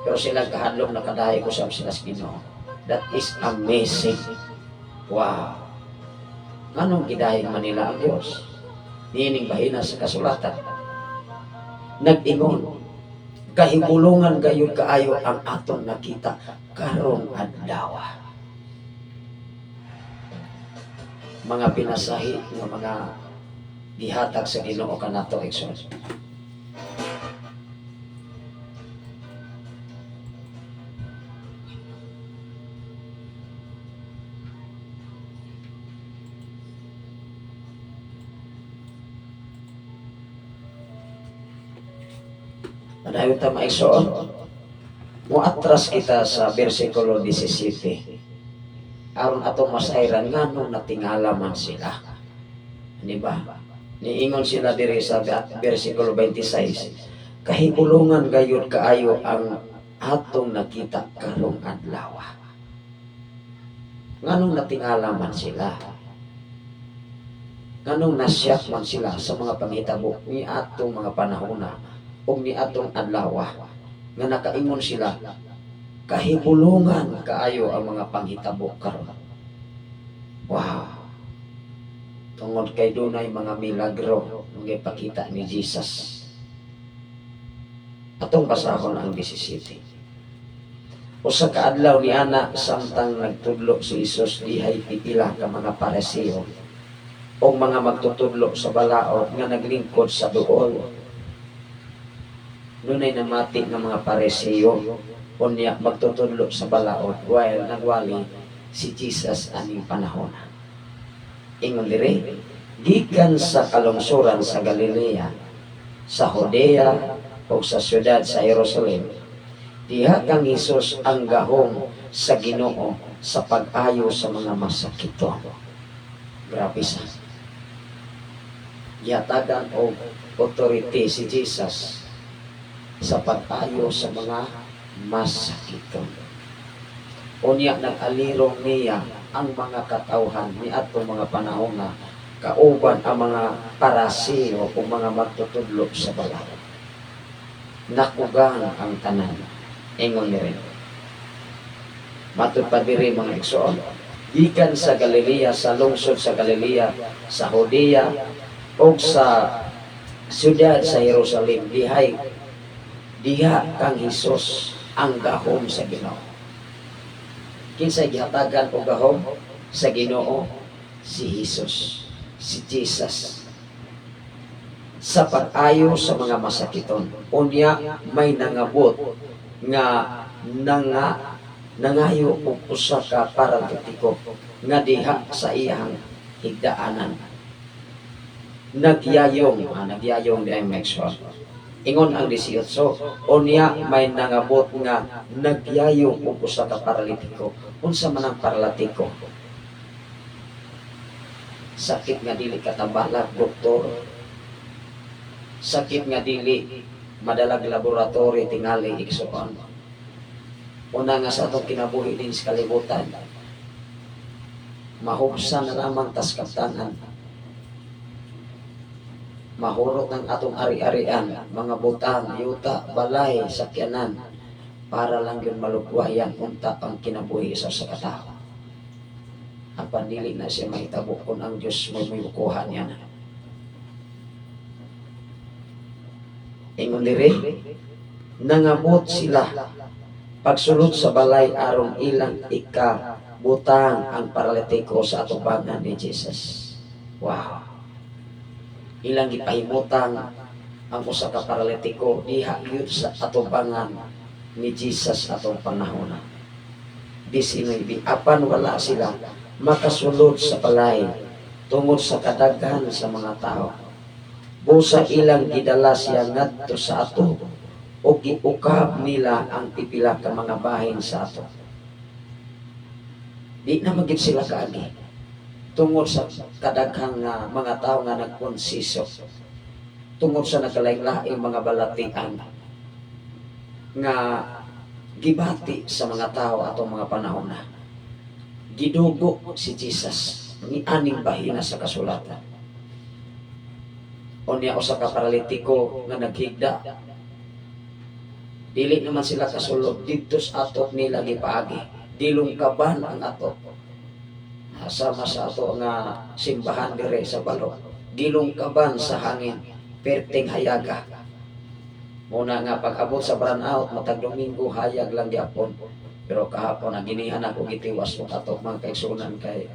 Pero silang kahadlok, nakadahig usab sila sa Ginoo. That is amazing. Wow. Anong gidahig man nila ang Dios? Niining bahina sa kasulatan. Nag-ingon, "Kahibulungan gayud kaayo ang atong nakita karong adlaw." Mga pinasahi nga mga gihatag sa Ginoo kanato, igsoon. Padayon ta, maigsoon. Muatras kita sa versikulo 17. Aron atong masayran nganong natingala man sila. Di ba? Niingon sila diri sa versikulo 26. "Kahibulungan gayud kaayo ang atong nakita karong adlaw." Nganong natingala man sila? Nganong nasyak man sila sa mga panghitabo ni atong mga panahona ug ni atong adlaw nga nakaingon sila, "Kahibulungan kaayo ang mga panghitabo karon"? Wow. Tungod kay dunay mga milagro nga gipakita ni Jesus. Atong basahon ang 17. Usa ka adlaw ni ana, samtang nagtudlo si Jesus, dihay pipila ka mga Pariseo o mga magtutudlo sa balaod nga naglingkod sa duol. Dunay namati nga mga Pariseo unya magtutudlo sa balaod while nagwali si Jesus aning panahon. Ingon diri, gikan sa kalungsuran sa Galilea, sa Judea ug sa syudad sa Jerusalem, diha kang Hesus ang gahom sa Ginoo sa pag-ayo sa mga masakiton. Grabe sa. Gihatagan og authority si Jesus sa pag-ayo sa mga masakiton. Unya nag-alirong niya ang mga katawhan ni atong mga panahon nga kauban ang mga Pariseo o mga magtutudlo sa balaod. Nakugan ang tanan. Ingon ni rin. Matud pa diri, mga igsoon, gikan sa Galilea, sa lungsod sa Galilea, sa Judea, ug sa siyudad sa Jerusalem, dihay diha kang Hesus ang gahom sa Ginoo. Kinsay gihatagan og gahom sa Ginoo? Si Jesus, si Jesus. Sa pag-ayo sa mga masakiton. Unya may nangabot nga nangayo og usa ka paralitiko nga diha sa iyang higdaanan. Nagyayong, nagyayong di ay make sure. Ingon ang 18, unya may nangabot nga nagyayong og usa ka paralitiko. Unsa man ang paralitiko? Sakit nga dili katambalag doktor. Sakit nga dili madalag laboratory tingali, igsoon. Una nga sa atong kinabuhi din sa kalibutan, mahubsan na lamang tas kaptanan. Mahurot ang atong ari-arian, mga butang, yuta, balay, sakyanan, para lang yun malukwayan unta ang kinabuhi sa katao. Apan dili na siya mahitabo kung ang Diyos mo may kuha niya na. Ingon diri, nangabot sila pagsulod sa balay aron ilang ikabutang ang paralitiko sa atubangan ni Jesus. Wow. Ilang gipahimutang ang usa ka paralitiko diha gyud sa atubangan ni Jesus atong panahona. 19. Apan wala sila makasulod sa balay tungod sa kadaghan sa mga tao. Busa ilang gidala siya ngadto sa atop ug giukab nila ang pipila ka mga bahin sa atop. Di na magid sila kaagi tungod sa kadaghang nga mga tao nga nagkonsiso, tungod sa nagkalaing-laing mga balatian nga gibati sa mga tao atong mga panahon na. Gidugo si Jesus ni aning bahina sa kasulatan. Unya usa ka paralitiko nga naghigda. Dili naman sila kasulod didto sa atop nila gipaagi. Dilungkaban ang atop. Sama sa ato nga simbahan dire sa Balo. Gilungkaban sa hangin, perting hayaga. Muna nga pag-abot sa brownout, matag Domingo hayag lang gyapon. Pero kahapon naginihan ako gitiwas og atop, mga kaigsunan, kay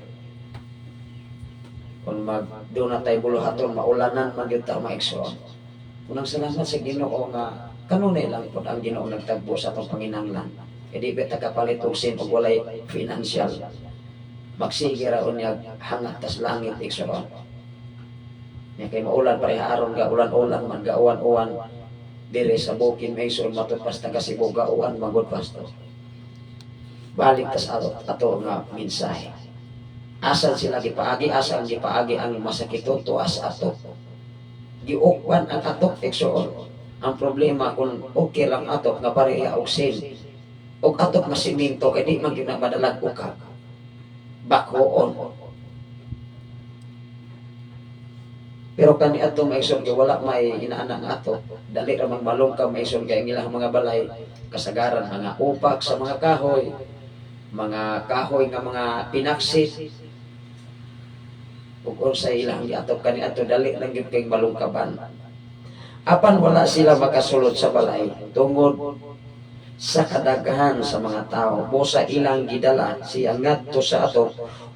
kung mag doon na tayo buluhaton, maulanan man gyud ta, mga igsoon. Unang salamat sa Ginoo nga kanunay lang pod ang Ginoo nagtagbo sa atong panginahanglan. Kay di ba ta kapalit og sin og walay financial? Magsige ra unya hangat tas langit, igsoon. Nya kay maulan pareha aron ga ulan-ulan man, ga uwan-uwan dire sa bukid, may igsoon, matud pas taga Cebu, ga uwan magud pasto. Balik tas ato, ato nga mensahe. Asan sila gipaagi? Asan gipaagi ang masakiton tuas ato? Giukban ang atop, igsoon. Ang problema kung okay lang atop nga pareha og same. Og atop nga simento kay di man gyud na madalag ukab. Bakoon. Pero kani ato, mga igsoon, kay wala may inaana nga ato. Dali ra mang malungkam, mga igsoon, kay ang ilang mga balay kasagaran mga upak sa mga kahoy, mga kahoy nga mga pinaksit ug unsay ilang giatop kani ato, dali lang gyud kay malungkaban. Apan wala sila makasulod sa balay tungod sa kadaghan sa mga tao. Busa ilang gidala siya ngadto sa atop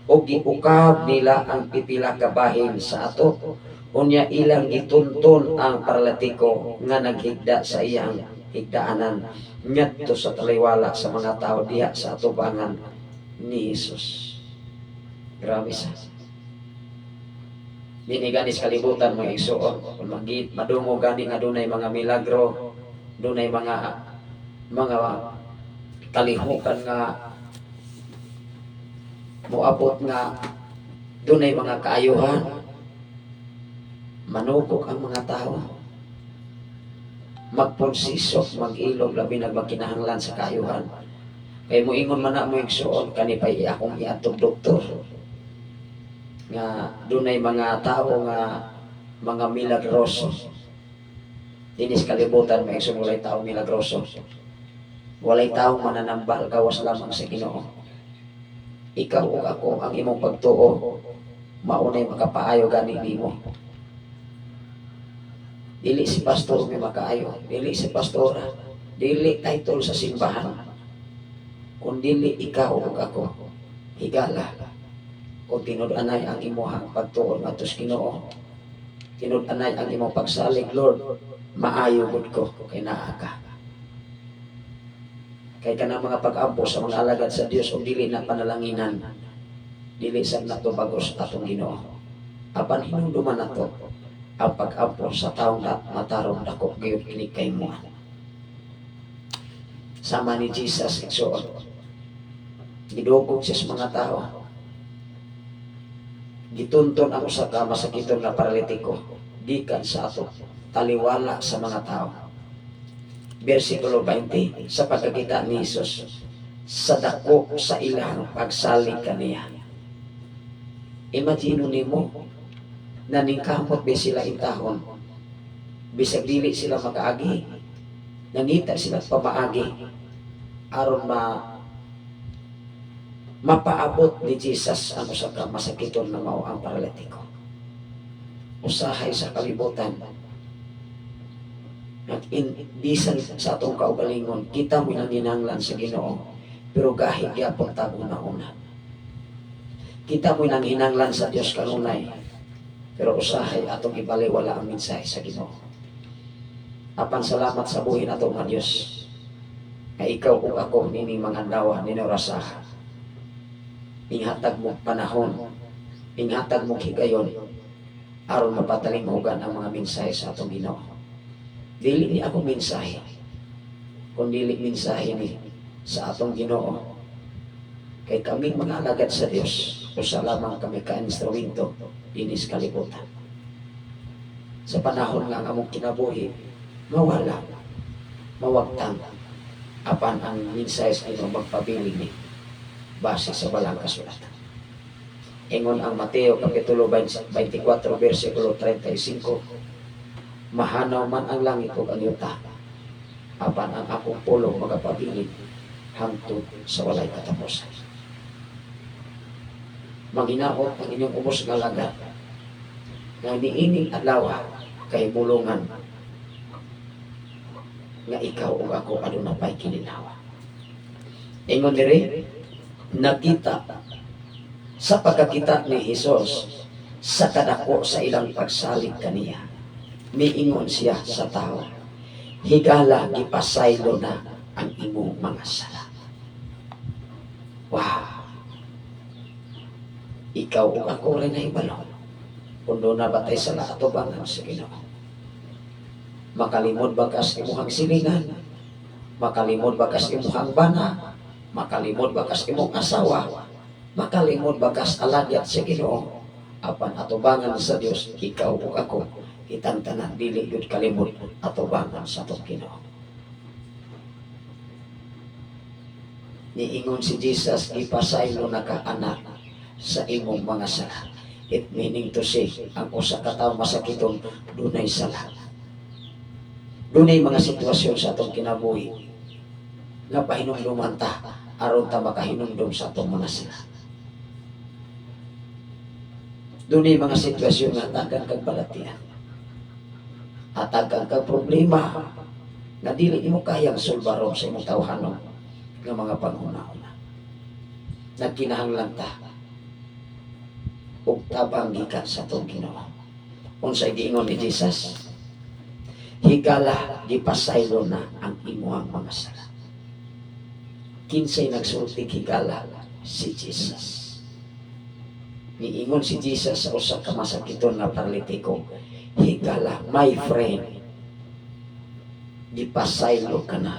ug giukab nila ang pipila ka bahin sa atop. Unya ilang gitunton ang paralitiko nga naghigda sa iyang higdaanan ngadto sa taliwala sa mga tao diha sa atubangan ni Jesus. Grabe sa. Dinhi gani sa kalibutan, mga igsuon, kung madungog gani nga dunay mga milagro, dunay mga kalihukan nga moabot nga dunay mga kaayuhan, manukok ang mga tao, magponsisok, mag-ilog, labi na magkinahanglan sa kaayuhan. Kay moingon man na mo, igsuon, kani pa akong iatog doktor nga dunay mga tao nga mga milagroso. Dinhi sa kalibutan, mga igsoon, walay tao milagroso, walay taong mananambal gawas lamang sa Ginoo. Ikaw ug ako, ang imong pagtuo maunay makapaayo gani nimo. Dili si pastor may makaayo, dili si pastora, dili title sa simbahan, kun dili ikaw ug ako. Higala kung tinud-anay ang imuhang pagtuon ngadto sa Ginoo, tinud-anay ang imong pagsalig, "Lord, maayo gud ko kay naa ka." Kay kanang mga pag-ampo sa mga alagad sa Dios og dili na panalanginan, dili sad nato bagos atong Ginoo. Apan hinumduman nato ang pag-ampo sa taong matarong, dako gayud kini kay mo. Sama ni Jesus, igsoon, gidugog siya sa mga tao, gitunton ang usa ka masakiton nga paralitiko gikan sa atop, taliwala sa mga tao. Versikulo 20, sa pagkakita ni Jesus sa dako sa ilang pagsalig kaniya. Imagine nimo, naningkamot ba sila intahon, bisag dili sila makaagi, nangita sila pamaagi aron mapaabot ni Jesus ang usa ka masakiton na mao ang paralitiko. Usahay sa kalibutan, at bisan sa atong kaugalingon, kita mo nanginanglan sa Ginoo, pero gahig gyapon tag una-una. Kita mo nanghinanglan sa Dios kanunay, pero usahay atong ibaliwala ang mensahe sa Ginoo. Apan salamat sa buhi nato nga Dios nga ikaw ug ako nining mga adlaw nining orasaha. Inghatag mo panahon, inghatag mo higayon aron mapatalinghugan ang mga mensahe sa atong Ginoo. Dili ni ako mensahe, kun dili mensahe ni sa atong Ginoo. Kay kaming mga alagad sa Dios, usa lamang kami ka instrumento dinhi sa kalibutan. Sa panahon nga ang among kinabuhi mawala, mawagtang, apan ang mensahe sa Ginoo magpabilin ni base sa balang kasulatan. Ingon ang Mateo Kapitulo 24 versikulo 35, "Mahanaw man ang langit ug ang yuta, apan ang akong pulong magapabilin hangtod sa walay katapusan." Manghinaot ang inyong ubos nga alagad nga niining adlaw kay bulungan nga ikaw ug ako aduna pay kininhawa. Ingon diri, nakita sa pagkakita ni Hesus sa kadako sa ilang pagsalig kaniya, miingon siya sa tao, "Higala, gipasaylo na ang imong mga sala." Wow! Ikaw ug ako rin nahibalo kung duna ba tay sala atubangan sa Ginoo. Makalimod ba kas imuhang silingan? Makalimod ba kas imuhang bana? Makalimod ba kas imong asawa? Makalimod ba kas alagad sa Ginoo? Apan atubangan sa Dios, ikaw ug ako, kitang tanan dili gyud kalimod atubangan sa atong Ginoo. Niingon si Jesus, "Gipasaylo na ka, anak, sa imong mga sala." It meaning to say, ang usa ka tawo masakiton, dunay sala. Dunay mga sitwasyon sa atong kinabuhi nga pahinumduman ta aron ta makahinumdum sa atong mga sala. Dunay mga sitwasyon nga hatagan kag balatian. Hatagan kag problema nga dili nimo kayang sulbaron sa imong tawhanon nga mga panghuna-huna. Nagkinahanglan ta og tabang gikan sa atong Ginoo. Unsay giingon ni Jesus? "Higala, gipasaylo na ang imuhang mga sala." Kinsay nagsulti, "Higala"? Si Jesus. Niingon si Jesus sa usa ka masakiton nga paralitiko, "Higala, my friend, gipasaylo ka na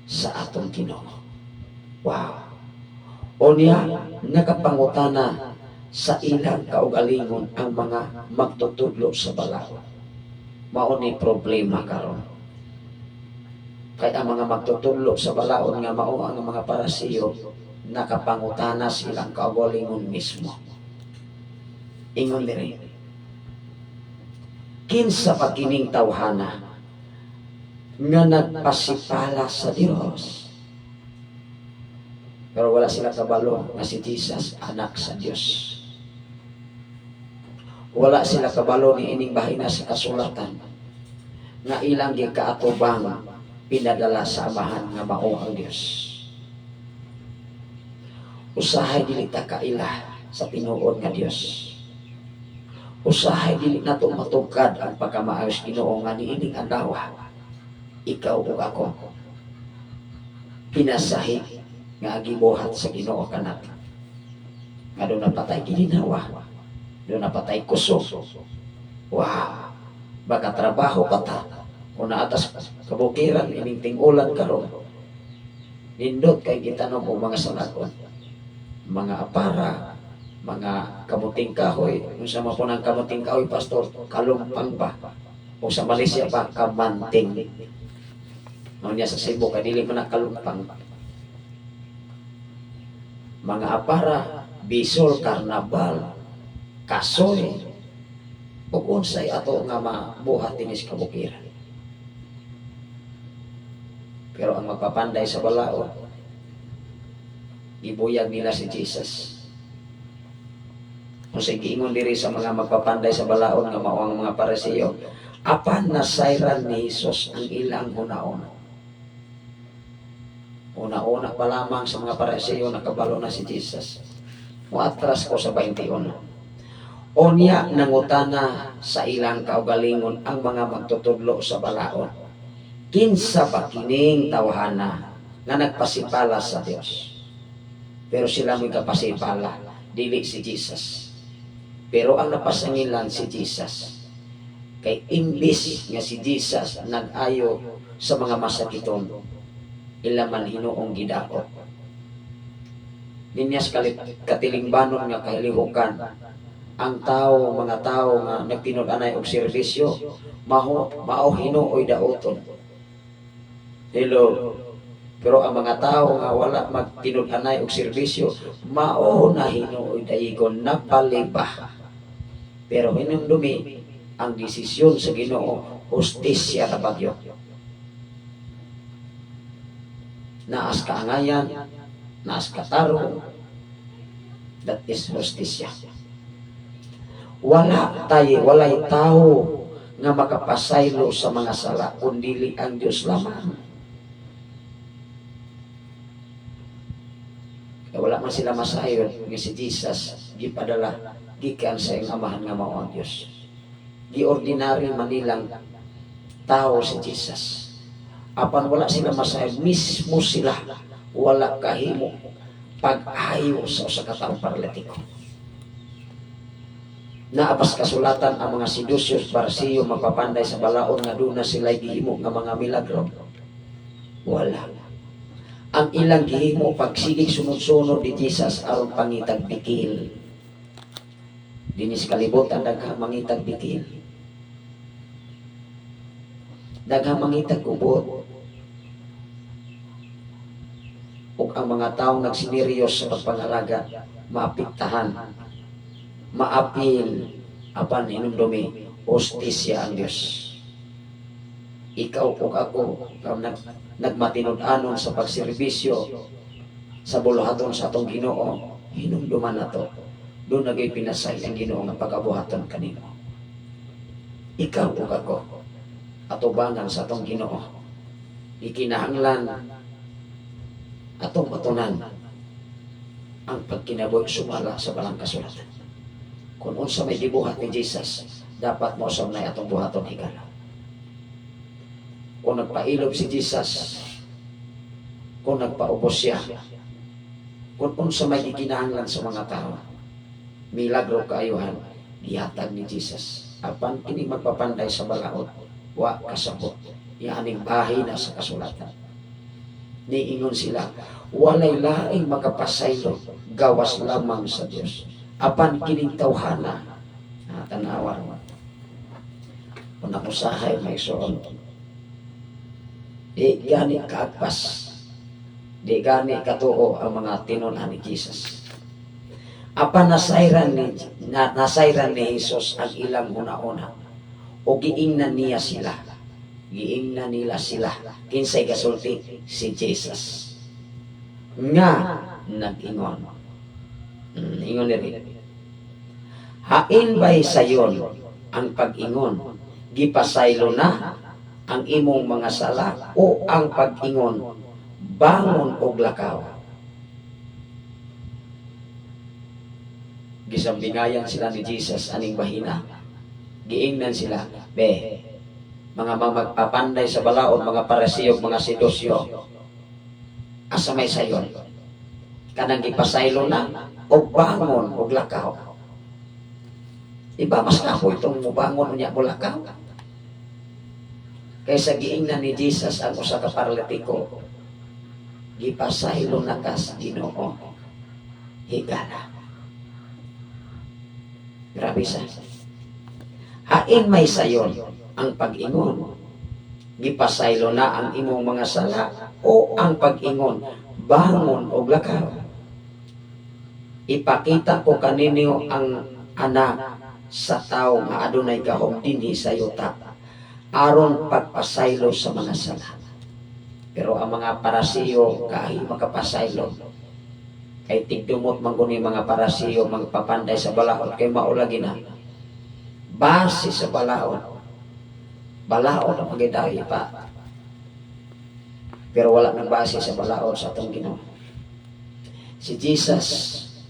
sa atong Ginoo." Wow. Unya, nakapangutana sa ilang kaugalingon ang mga magtutudlo sa balaod. Mao ni problema karon. Kay ang mga magtutudlo sa balaod nga mao ang mga Parasiyo, nakapangutana sa ilang kaugalingon mismo. Ingon diri, "Kinsa pa kining tawhana nga nagpasipala sa Dios?" Pero wala sila kabalo nga si Jesus anak sa Dios. Wala sila kabalo ni ining bahina sa kasulatan nga ilang gikaatubang pinadala sa Amahan nga mao ang Dios. Usahay dili ta kaila sa tinuod nga Dios. Usahay dili nato matugkad ang pagkamaayos Ginoo nga niining adlaw ikaw ug ako pinasahi nga gibuhat sa Ginoo kanato. Nga duna pa tay gilinhawa, duna pa tay kusog. Wow! Baka trabaho pa ta. Kung naa ta sa kabukiran, ining ting-ulan karon. Nindot kay gitanom og mga salakon. Mga apara, mga kamuting kahoy. Kung sa man po ng kamuting kahoy, Pastor, kalumpang ba? O sa Malaysia pa, kamanting. Niya sa Cebu, kay dili man na kalumpang. Mga apara, bisol, karnabal, kasoy, ug unsay ato nga mabuhat dinhi sa kabukiran. Pero ang magpapanday sa balaod, gibuyag nila si Jesus. Kung sa giingon diri sa mga magpapanday sa balaod nga mao ang mga Parisiyo, apan nasayran ni Jesus ang ilang hunaon. Una-una pa lamang sa mga Parisiyo, nakabalo na si Jesus. Muatras ko sa 21. Unya nangutana sa ilang kaugalingon ang mga magtutudlo sa balaod, "Kinsa ba kining tawhana nga nagpasipala sa Dios?" Pero sila mo'y kapasipala, dili si Jesus. Pero ang napasangilan si Jesus. Kay imbis nga si Jesus nag-ayo sa mga masakiton, ila man hinuong gidaot. Ninyas kalit katilingbanon nga kahilihukan ang tao, mga tao nga nagtinud-anay og serbisyo, maho mao hinuoy daoton. Hello. Pero ang mga tao nga wala magtinud-anay og serbisyo, mao na hinuoy dayigon, napalibah. Pero hinumdumi ang desisyon sa Ginoo, hustisya ra bagyo. Naas kaangayan, naas katarong, that is hustisya. Wala tayo, walay tao nga makapasaylo sa mga sala kun dili ang Dios lamang. Kaya wala man sila masayon nga si Jesus gipadala gikan sa iyang Amahan nga mao ang Dios. Giordinary man nilang tao si Jesus. Apan wala sila masayon, mismo sila wala kahimo pag-ayo sa usa ka taong paralitiko. Naapas kasulatan ang mga Seduseos, Parisiyo, magpapanday sa balaod nga duna sila gihimo nga mga milagro? Wala. Ang ilang gihimo, pagsigig sunod-sunod ni Jesus aron pangitag bikil. Dinis kalibutan, daghang mangitag bikil. Daghang mangitag ubot. Ug ang mga taong nagsineryos sa pagpangaraga, maapektahan, maapil, apan hinumdumi, hustisya ang Dios. Ikaw ug ako kam nagmatinud-anon sa pagserbisyo sa buluhaton sa atong Ginoo, hinumduman nato doon nagay pinasay ang Ginoo nga pagabuhaton kanimo. Ikaw ug ako, atubangan sa atong Ginoo, ikinahanglan atong matunan ang pagkinabuhi sumala sa balang kasulatan. Kung unsa may gibuhat ni Jesus, dapat mo usab na atong buhaton, higala. Kung nagpailob si Jesus, kung nagpaubos siya, kung unsa may gikinahanglan sa mga tao, milagro kaayuhan, gihatag ni Jesus. Apan kini magpapanday sa balaod, wa kasabot. Yaning bahin na sa kasulatan. Niingon sila, "Walay laing makapasaylo gawas lamang sa Dios. Apan kining tawhana," ah, tanawa. Kung usahay, may suon, di gani kaagpas, di gani katuo ang mga tinunan ni Jesus. Apan nasayran ni Jesus ang ilang huna-huna. O giingnan niya sila. Giingnan nila sila. Kinsay gasulti? Si Jesus. Nga nag-ingon. Ingon diri. Hain ba'y sayon ang pag-ingon, "Gipasaylo na ang imong mga sala," o ang pag-ingon, "Bangon og lakaw"? Gisambingayan sila ni Jesus aning bahina. Giingnan sila, "Be, mga magpapanday sa balaod, mga Pariseo, mga Sedusyo, asa may sayon? Kanang gipasaylo na o bangon og lakaw? Iba mas kapoy itong mubangon unya mo lakaw." Kaysa giingnan ni Jesus ang usa ka paralitiko, "Gipasaylo na ka sa Ginoo. Higala." Grabe sa. Hain may sayon ang pag-ingon, "Gipasaylo na ang imong mga sala," o ang pag-ingon, "Bangon og lakaw"? Ipakita ko kaninyo ang anak sa tao nga adunay gahom dinhi sa yuta aron pagpasaylo sa mga sala. Pero ang mga Parasiyo kahi makapasaylo. Kay tigdumot man guni mga Parasiyo magpapanday sa balaod kay maulagi na. Base sa balaod. Balaod ang magidahi pa. Pero wala nang base sa balaod sa atong Ginoo. Si Jesus,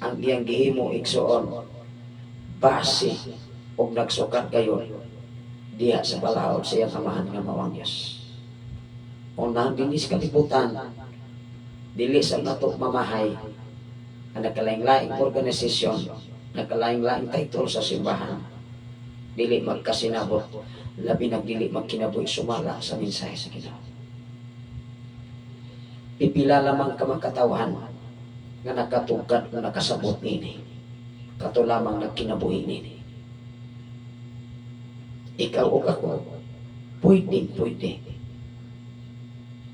ang iyang gihimo, igsuon, base og nagsukat gayon diha sa balaod sa iyang Amahan nga mao ang Dios. Unahan dinhi sa kalibutan, dili sa nato mamahay ang nagkalaing-laing organisasyon, nagkalaing-laing title sa simbahan, dili magkasinabot, labi nagdili magkinabuhi sumala sa mensahe sa Ginoo. Pipila lamang ka mga katawhan nga nakatugkad o nakasabot nini. Kato lamang nagkinabuhi nini. Ikaw o ako, pwede, pwede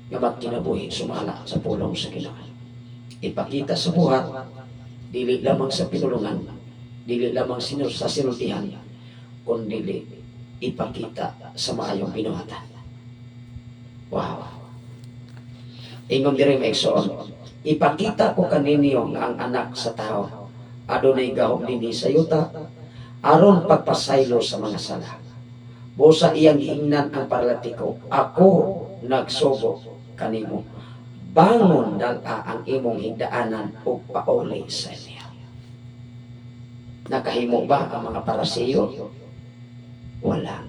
nga magkinabuhi sumala sa pulong sa Ginoo. Ipakita sa buhat, dili lamang sa pinulungan, dili lamang sa sinultihan, kundi ipakita sa maayong binuhatan. Wow. Ingon diri, mga igsoon, "Ipakita ko kaninyo nga ang anak sa tao adunay gahom dinhi sa yuta aron pagpasaylo sa mga sala." Busa iyang giingnan ang paralitiko, "Ako nagsugo kanimo. Bangon, dal-a ang imong higdaanan ug pauli sa inyo." Nakahimo ba ang mga Parasiyo? Wala.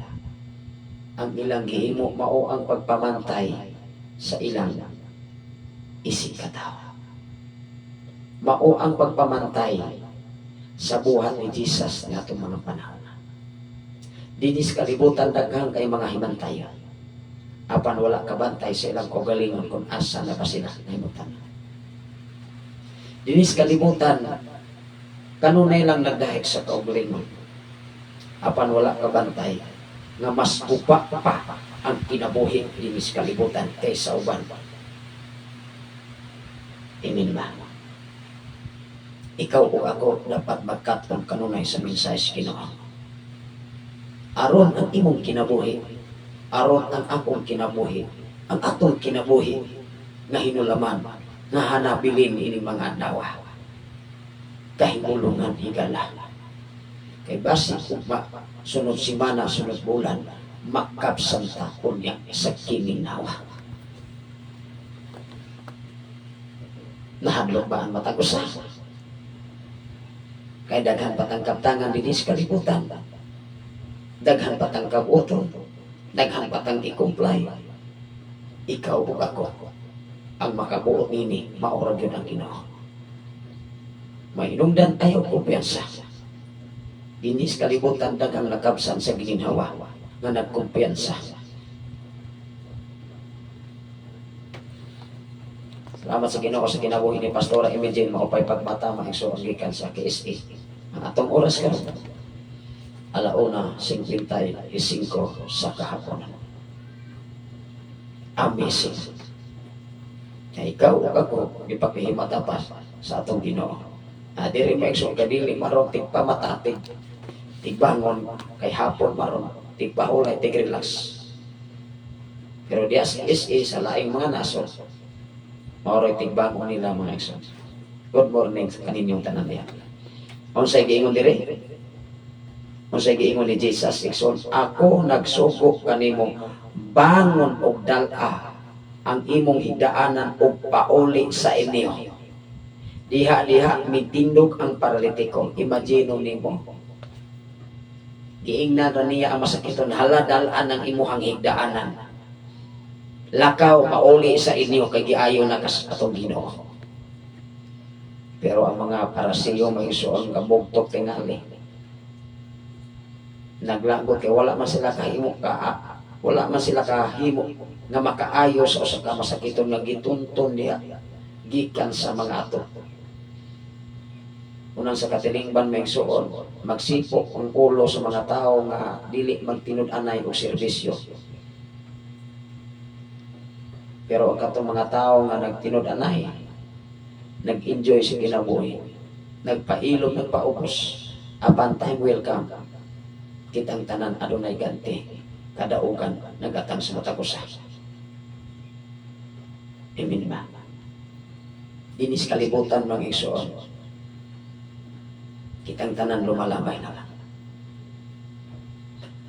Ang ilang gihimo mao ang pagpamantay sa ilang isig katawo. Mao ang pagpamantay sa buhat ni Jesus nga atong mga panahon. Dinhi sa kalibutan, daghan kay mga himantayon. Apan wala kabantay sa ilang kaugalingon kung asa na ba sila nahimutan. Dinis kalibutan, kanunay lang nagdahig sa kaugalingon. Apan wala kabantay nga mas guba pa ang kinabuhi dinis kalibutan kaysa uban. Amen ba? Ikaw o ako dapat magkat-on kanunay sa mensahe sa Ginoo. Aron ang imong kinabuhi, aron ang akong kinabuhi, ang atong kinabuhi nga hinulaman, nga hanabilin ini mga adlaw. Kahimulungan higala. Kay basi ugma, sunod simana, sunod bulan, makabsan ta unya sa kiminawa. Nahadlok ba ang matag usa? Kay daghan patang kaptangan dinhi sa kalibutan. Daghan patang kabuoton. Daghan patang i-comply. Ikaw ug ako ang makabuot nini, mao ra gyud ang Ginoo. Mainumdan ayaw kumpiyansa. Dinhi sa kalibutan daghang nakabsan sa gininhawa nga nagkumpiyansa. Salamat sa Ginoo sa kinabuhi ni Pastora Imogene maupay pagmata maigsoon gikan sa KSA. Ang atong oras karon 1:55 sa kahaponan. Amazing. Kaya ikaw ug ako gipakihimata pa sa atong Ginoo. Diri mo igsoon kadili maron tigpamata tigbangon kay hapon maron tigpahulay tig-relax. Pero diya sa SA sa laing mga nasod maoray tigbangon nila mga igsoon. Good morning sa kaninyong tanan diha. Unsay giingon diri? Unsay giingon ni Jesus igsoon? Ako nagsugo kanimo bangon og dal-a ang imong higdaanan og pauli sa inyo. Diha-diha mitindog ang paralitiko. Imagine nimo. Giingnan ra niya ang masakiton, hala dal-an ang imuhang higdaanan. Lakaw pauli sa inyo kay giayo na kas atong Ginoo. Pero ang mga Parasiyo may isuon kabugtok tingali. Naglagot kay wala man sila kahimo ka wala man sila kahimo nga makaayo sa usa ka masakiton nga gitunton niya gikan sa mga ato. Unang sa katilingban may igsuon, magsipok ang ulo sa mga tao nga dili magtinud-anay og serbisyo. Pero ang katong mga tao nga nagtinud-anay, nag-enjoy sa kinabuhi, nagpailog, nagpaubos, apan time will come. Kitang tanan adunay ganti, kadaugan, nagatang sa matag usa. Amen ba? Dinis kalibutan mga igsoon, kitang tanan lumalabay na lang.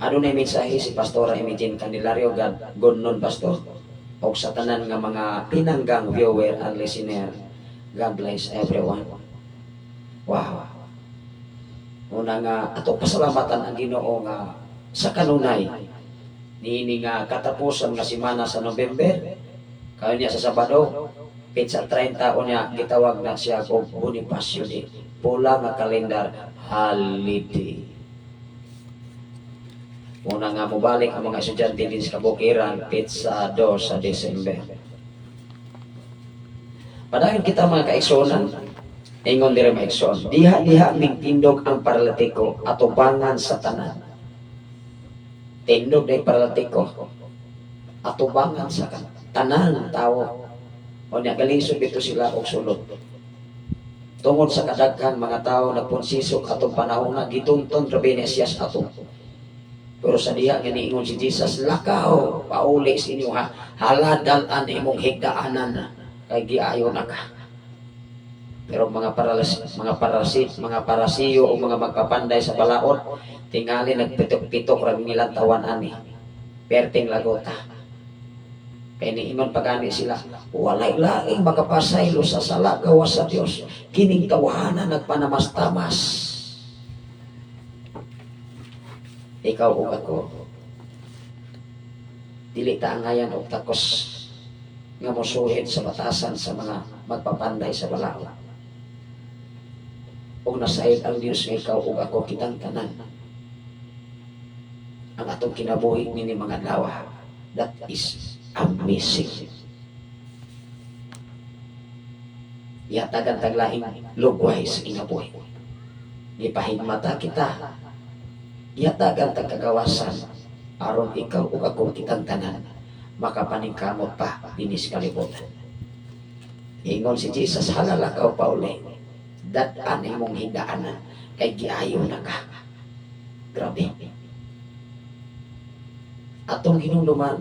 Adunay mensahe si Pastora Imogene Candelario, God, good noon, Pastor. Og sa tanan nga mga pinanggang viewer and listener, God bless everyone. Wow. Una nga ato pasalamatan ang Ginoo nga sa kanunay niini nga katapusan nga semana sa November kayo niya sa Sabado petsa 30 unya gitawag na siya og Bonifacio Day, pula nga kalendar holiday. Una nga mobalik ang mga estudyante din sa kabukiran petsa 2 sa December. Padayon kita mga kaigsuonan, ingon diri mga igsoon, diha-diha mingtindog ang paralitiko atubangan sa tanan. Tindog day paralitiko atubangan sa tanan tawo. Unya galisod bito sila og sulod. Tungod sa kadaghan mga tawo nagponsisok atong panahon na gitunton grabe ni siya sa atong. Pero sa diha nga niingon si Jesus, lakaw pauli sa inyo ha, hala dal-an imong higdaanan kay giayo na ka. Pero mga paralis, mga parasit, mga parasiyo o mga magpapanday sa balaod, tingali nagpitok-pitok ra nilang tawan ani. Perting lagota. Kay niingon pa gani sila, walay laing makapasaylo sa sala gawas sa Dios. Kining tawhana nagpanamastamas. Ikaw ug ako, dili ta angayan og takos nga mosuhid sa batasan sa mga magpapanday sa balaod. Ug nasayod ang Dios nga ikaw ug ako kitang tanan ang atong kinabuhi nini mga adlaw. That is amazing. Yatagan taglaing lugway sa kinabuhi. Gipahigmata kita. Yatagan tag kagawasan aron ikaw ug ako, kitang tanan, makapaningkamot pa dinis kalibutan. Ingon si Jesus, "Halala ka pauli. Dad-an imong higdaanan kay giayo na ka." Grabe. Atong hinumduman,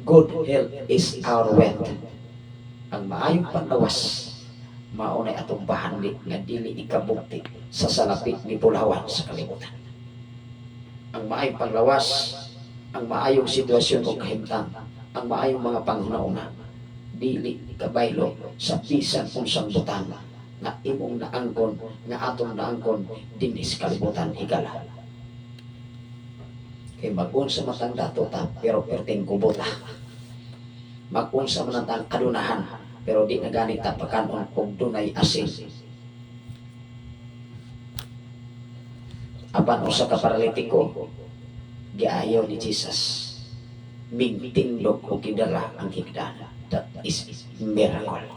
good health is our wealth. Ang maayong panglawas, mao nay atong bahandi nga dili ikabukti sa salapi ni bulawan sa kalibutan. Ang maayong panglawas, ang maayong sitwasyon o kahimtang, ang maayong mga panghuna-una, dili kabaylo sa bisan unsang butang nga imong naangkon, nga atong naangkon dinhi sa kalibutan, higala. Kay mag-unsa man tang dato ta, pero perting kubota. Mag-unsa man tang adunahan, pero di na gani ta pakanon og dunay asin. Apan usa ka paralitiko, giayo ni Jesus. Mingtindog og gidala ang higdaan. That is miracle.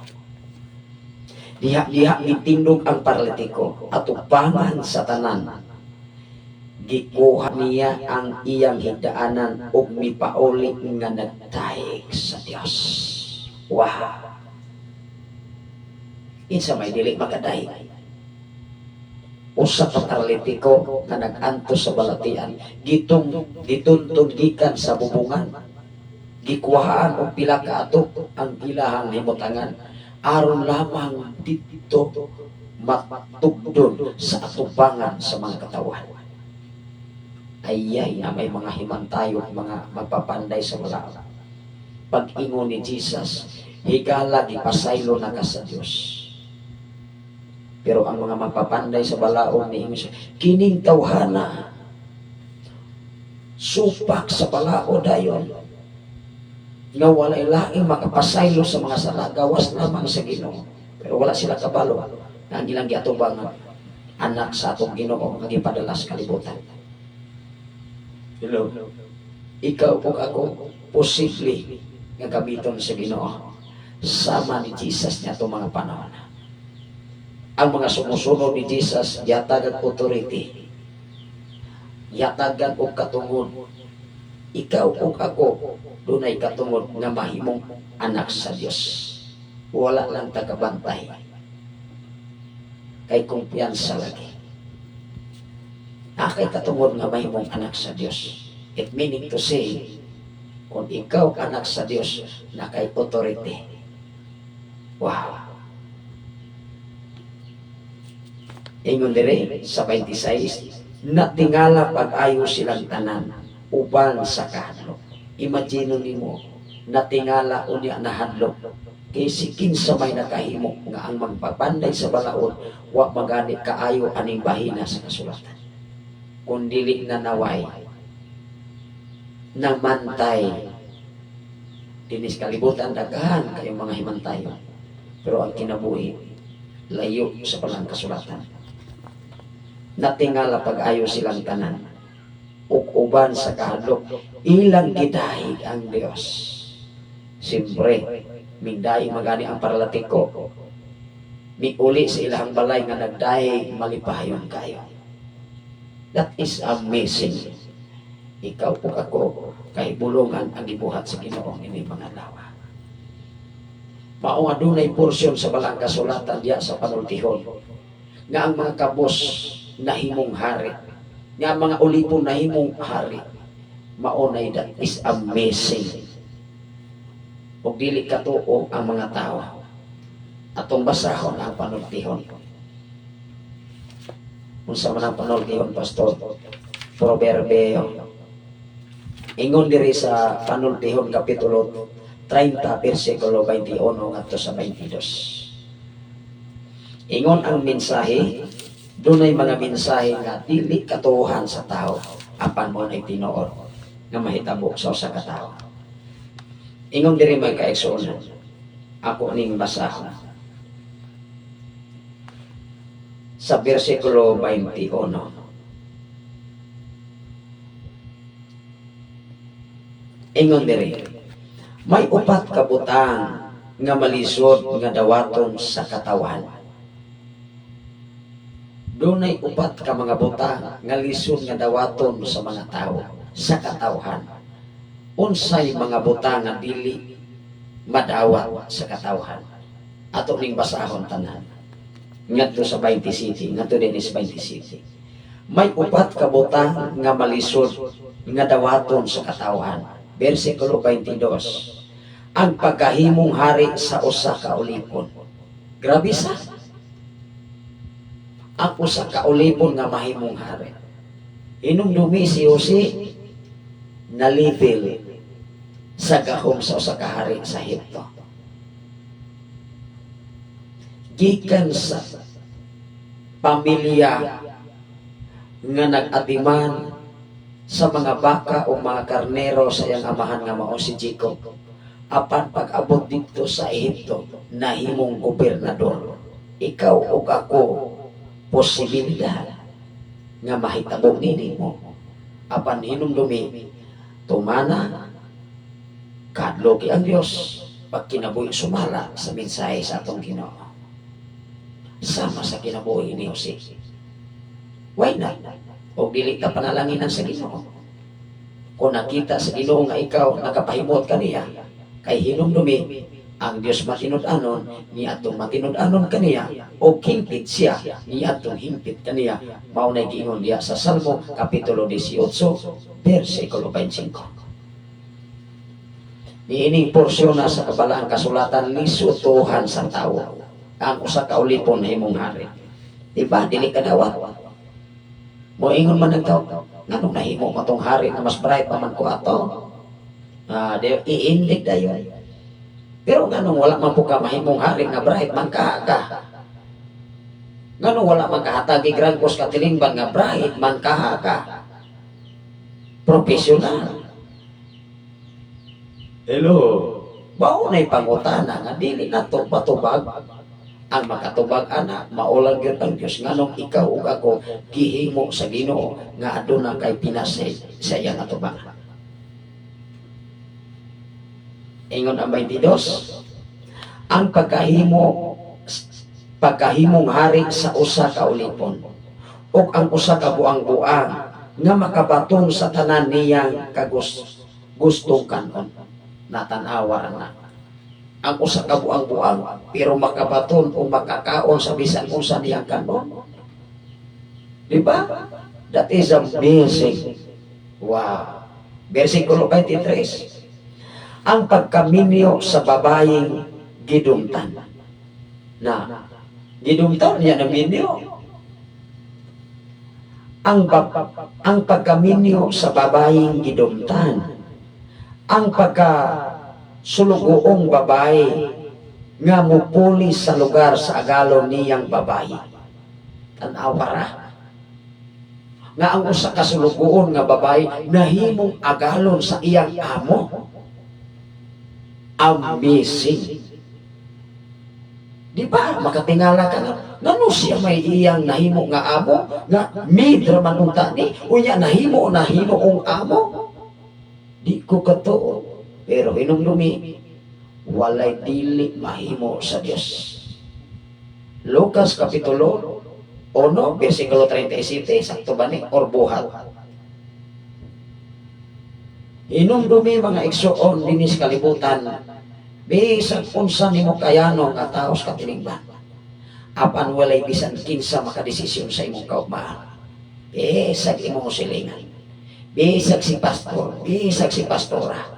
Diha diha mitindog ang paralitiko atubangan sa tanan. Gikuha niya ang iyang higdaanan ug mipauli nga nagdayeg sa Dios. Wow. Kinsa may dili makadayeg? Usa ka paralitiko nga nag-antos sa balatian, gitong gituntun gikan sa bubungan, gikuhaan og pila ka atok ang ilahang himutangan aron lamang didto matugdon sa atubangan sa mga katawhan. Ayay na may mga himantayok, mga magpapanday sa wala. Pag-ingon ni Jesus, "Higala, gipasaylo na ka sa Dios." Pero ang mga magpapanday sa balaod ni siya, "Kining tawhana, supak sa balaod dayon, nga walay laing makapasaylo sa mga sala, gawas lamang sa Ginoo." Pero wala sila kabalo na ang ilang giatubangan, anak sa atong Ginoo nga gipadala sa kalibutan. Hello. Ikaw ug ako, posible nga gamiton sa Ginoo sama ni Jesus niya itong mga panahon. Ang mga sumusunod ni Jesus yatagan authority. Yatagan og katungod. Ikaw ug ako dunay katungod nga mahimong anak sa Dios. Wala lang tagabantay. Kay kumpiyansa lagi. Akay katungod nga mahimong anak sa Dios. It meaning to say, kung ikaw anak sa Dios, nakay authority. Wow. Ingon dire sa 26, natingala pag-ayo silang tanan uban sa kahadlok. Imagine nimo, natingala unya nahadlok. Kay si kinsa may nakahimo nga ang magpapanday sa balaod wa magani kaayo aning bahina sa kasulatan? Kung dili na naway namantay dinis kalibutan, daghan kayong mga himantayon. Pero ang kinabuhi layo sa balang kasulatan. Natingala pag-ayo silang tanan ug uban sa kahadlok ilang gidayeg ang Dios. Siyempre, mingdayeg magani ang paralatiko. Miuli sa ilang balay nga nagdayeg, malipayon kayo. That is amazing. Ikaw ug ako kay bulungan ang gibuhat sa Ginoo ini mga lawa. Mao nga dunay porsyon sa balang kasulatan diya sa panultihon nga ang mga kabos nahimong hari, nga ang mga ulipon nahimong hari. Mao nay that is amazing. Ug dili katuo ang mga tao. Atong basahon ang panultihon. Unsa man ang panultihon, pastor? Proverbio. Ingon diri sa Panultihon kapitulo 30 bersikulo 21 ngadto sa 22. Ingon ang mensahe, dunay mga mensahe nga dili katuohan sa tao apan mao nay tinuod nga mahitabo sa usa ka tawo. Ingon diri, mga kaigsuonan, ako ning basahon. Sa bersikulo 21. Ingon diri, may upat ka butang nga malisod nga dawaton sa katawhan. Dunay upat ka mga butang nga lisod nga dawaton sa mga tao, sa katawhan. Unsay mga butang nga dili madawat sa katawhan? Ato ning basahon tanan. Ngadto sa 27, ngadto din is 27. May upat ka butang nga malisod nga dawaton sa katawhan. Versikulo 22. Ang pagkahimong hari sa usa ka ulipon. Grabe sa ang usa ka ulipon nga mahimong hari. Hinumdumi si Jose nalipil sa gahom sa usa ka hari sa Ehipto. Gikan sa pamilya nga nag-atiman sa mga baka o mga karnero sa iyang amahan nga mao si Jacob. Apan pag-abot didto sa Ehipto, nahimong gobernador. Ikaw ug ako, posibilidad nga mahitabo nini mo. Apan hinumdumi, tumana, kadloki ang Dios pag kinabuhi sumala sa mensahe sa atong Ginoo. Sama sa kinabuhi ni Jose. Why not? O dili ka panalanginan sa Ginoo. Kung nakita sa Ginoo nga ikaw nakapahimot kaniya, kay hinumdumi ang Dios matinud-anon ni atong matinud-anon kaniya o himpit siya ni atong himpit kaniya. Mao na giingon diya sa Salmo kapitulo 18 bersikulo 25. Niining porsyon na sa kabalaang kasulatan, lisutuhan sa tawo ang usa ka ulipon himong hari. Diba? Dili ka dawat. Moingon man ang tao, nganong nahimo mo tong hari na mas bright pa man ko ato? Ah, di, iindig dayon. Pero nganong wala man po ka mahimong hari nga bright man ka ka? Nganong wala man kahatagi Grand Cross katilingban nga bright man ka ka? Professional. Hello. Mao na'y pangutana nga dili na to matubag. Ang makatubag ana, mao lang gyud ang Dios. Nganong ikaw ug ako gihimo sa Ginoo nga aduna kay pinasay sa iyang atubangan. Ingon ang 22, ang pagkahimong hari sa usa ka ulipon ug ang usa ka buang-buang nga makabaton sa tanan niyang gustong kanon. Natanawa na ang usa ka buang-buang pero makabaton o makakaon sa bisan unsa niyang kanon. Di ba? That is amazing. Wow. Versikulo 23. Ang pagkaminyo sa babayeng gidumtan. Na, gidumtan niya na minyo. Ang pagkaminyo sa babayeng gidumtan. Ang pagka sulugoong babae nga mupuli sa lugar sa agalon niyang babae. Tanawa ra. Nga ang usa ka sulugoon nga babae nahimong agalon sa iyang amo. Amazing. Di ba? Makatingala ka nga. Ngano siya may iyang nahimo nga amo? Nga maid ra man unta ni? Unya nahimo nahimo ong amo? Di ko katuo. Pero hinumdumi, walay dili mahimo sa Dios. Lucas Kapitulo 1, versikulo 37, sakto ba ni? Or buhat. Hinumdumi, mga igsuon, dinis kalibutan, bisan unsa nimo kayano nga taos katilingban, apan walay bisan kinsa makadesisyon sa imong kaugmaan. Bisag imong silingan, bisag si pastor, bisag si pastora,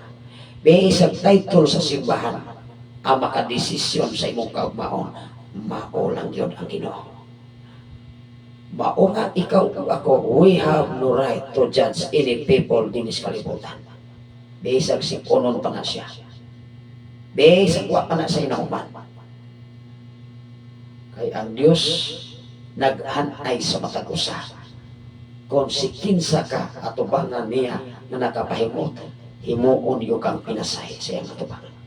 bisag title sa simbahan, ang makadesisyon sa imong kaugmaon, mao lang yun ang Ginoo. Mao nga ikaw ug ako, we have no right to judge any people dinis kalibutan. Bisag si konon pa nga siya. Bisag wa pa na sa inahuman. Kay ang Dios naghanay sa matag usa. Kung si kinsa ka atubangan niya nga nakapahimot, himuon yo kang pinasahi sa iyang atubangan.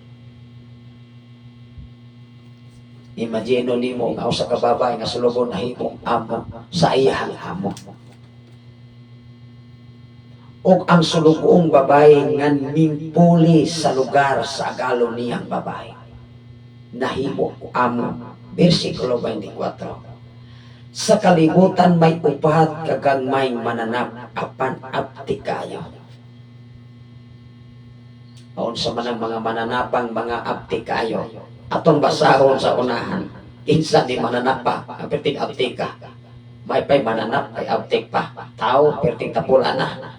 Imagine nimo nga usa ka babae nga sulugon nahimong amo sa iyang amo.
Ug ang sulugoong babae nga mingpuli sa lugar sa agalo niyang babae nahimo amo. Versikulo 24. Sa kalibutan may upat kagagmay mananap, apan aptik kayo. Unsa man ang mga mananapang mga aptik kayo? Atong basahon sa unahan. Kinsa ni mananapa ang perting aptika? May pay mananap kay aptik pa. Tao, perting tapula na.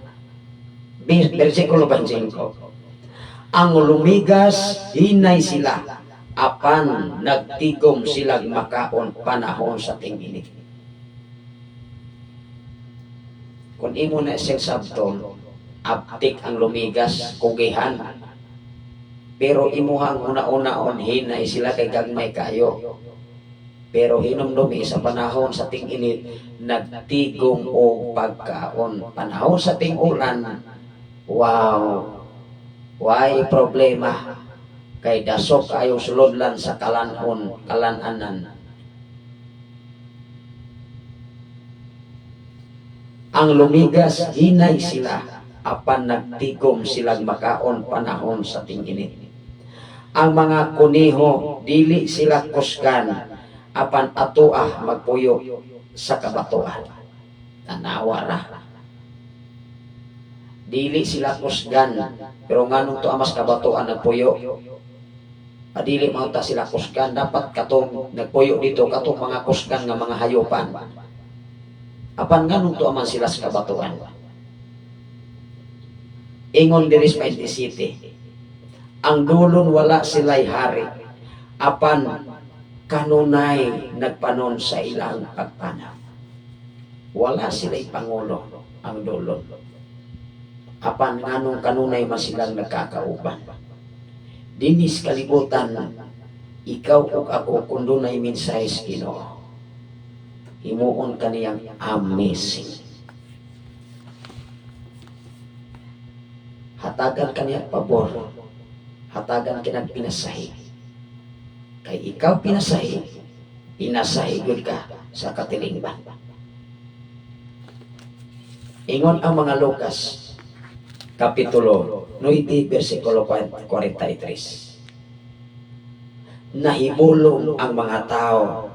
Versikulo 25. Ang lumigas, hinay sila, apan nagtigom silang makaon panahon sa ting-init. Kung imo na siyang sabton, aptik ang lumigas, kugihan. Pero imuhang una-unaon, hinay sila kay gagmay kayo. Pero hinumdumi sa panahon sa ting-init, nagtigom og pagkaon. Panahon sa ting-ulan, wow, why problema? Kay dasok ayo sulodlan sa kalanon, kalananan. Ang lumigas, hinay sila, apan nagtigom silang makaon panahon sa ting-init. Ang mga kuniho, dili sila kusgan, apan atoa magpuyo sa kabatuan. Tanawa ra. Dili sila kusgan, pero nganong to amas kabatuan nagpuyo? Adili man ta sila kusgan, dapat katong nagpuyo dito katong mga kusgan nga mga hayupan. Apan nganong to aman sila sa kabatuan? Ingon diri sa 27. Ang dulon wala sila'y hari, apan kanunay nagpanon sa ilang pagpanaw. Wala sila'y pangulo ang dulon. Apan nganong kanunay man silang nagkakauban. Dinis kalibutan, ikaw ug ako kung dunay mensahe sa Ginoo, himuon kaniyang amazing. Hatagan kaniya pabor, hatagan kinag pinasahi. Kay ikaw pinasahi, pinasahi gud ka sa katilingban. Ingon ang mga Lucas, Kapitulo 9, versikulo 43. Nahibulong ang mga tao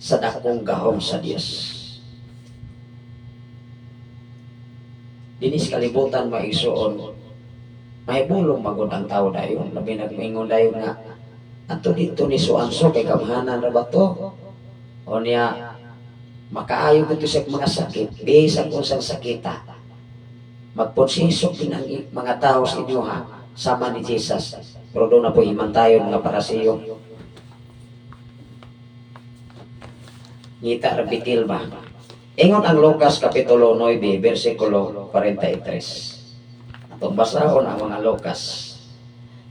sa dakong gahom sa Dios. Dinis kalibutan maigsuon, mahibulong magod ang tao dayon, labi nagmingon dayon nga ato dito ni suanso kay kamhanan ra ba to? O niya makaayo gud sa mga sakit, bisag unsang sakita. Magponsisok din ang mga tao sa inyo ha, sama ni Jesus. Pero doon na po himantayon mga parasiyo. Ngita rabitil ba? Ingon ang Lucas Kapitulo 9, versikulo 43. Atong basahon ang mga Lucas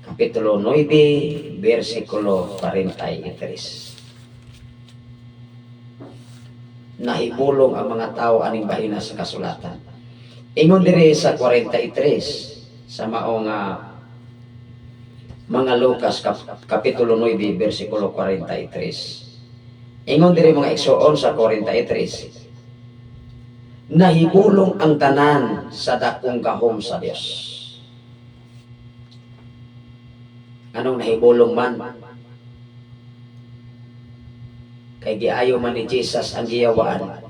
Kapitulo 9, versikulo 43. Nahibulong ang mga tao aning bahina sa kasulatan. Ingon diri sa 43 sa maong mga Lucas Kapitulo 9, versikulo 43. Ingon diri mga igsoon sa 43. Nahibulong ang tanan sa dakong gahom sa Dios. Anong nahibulong man? Kay giayo man ni Jesus ang giyawaan.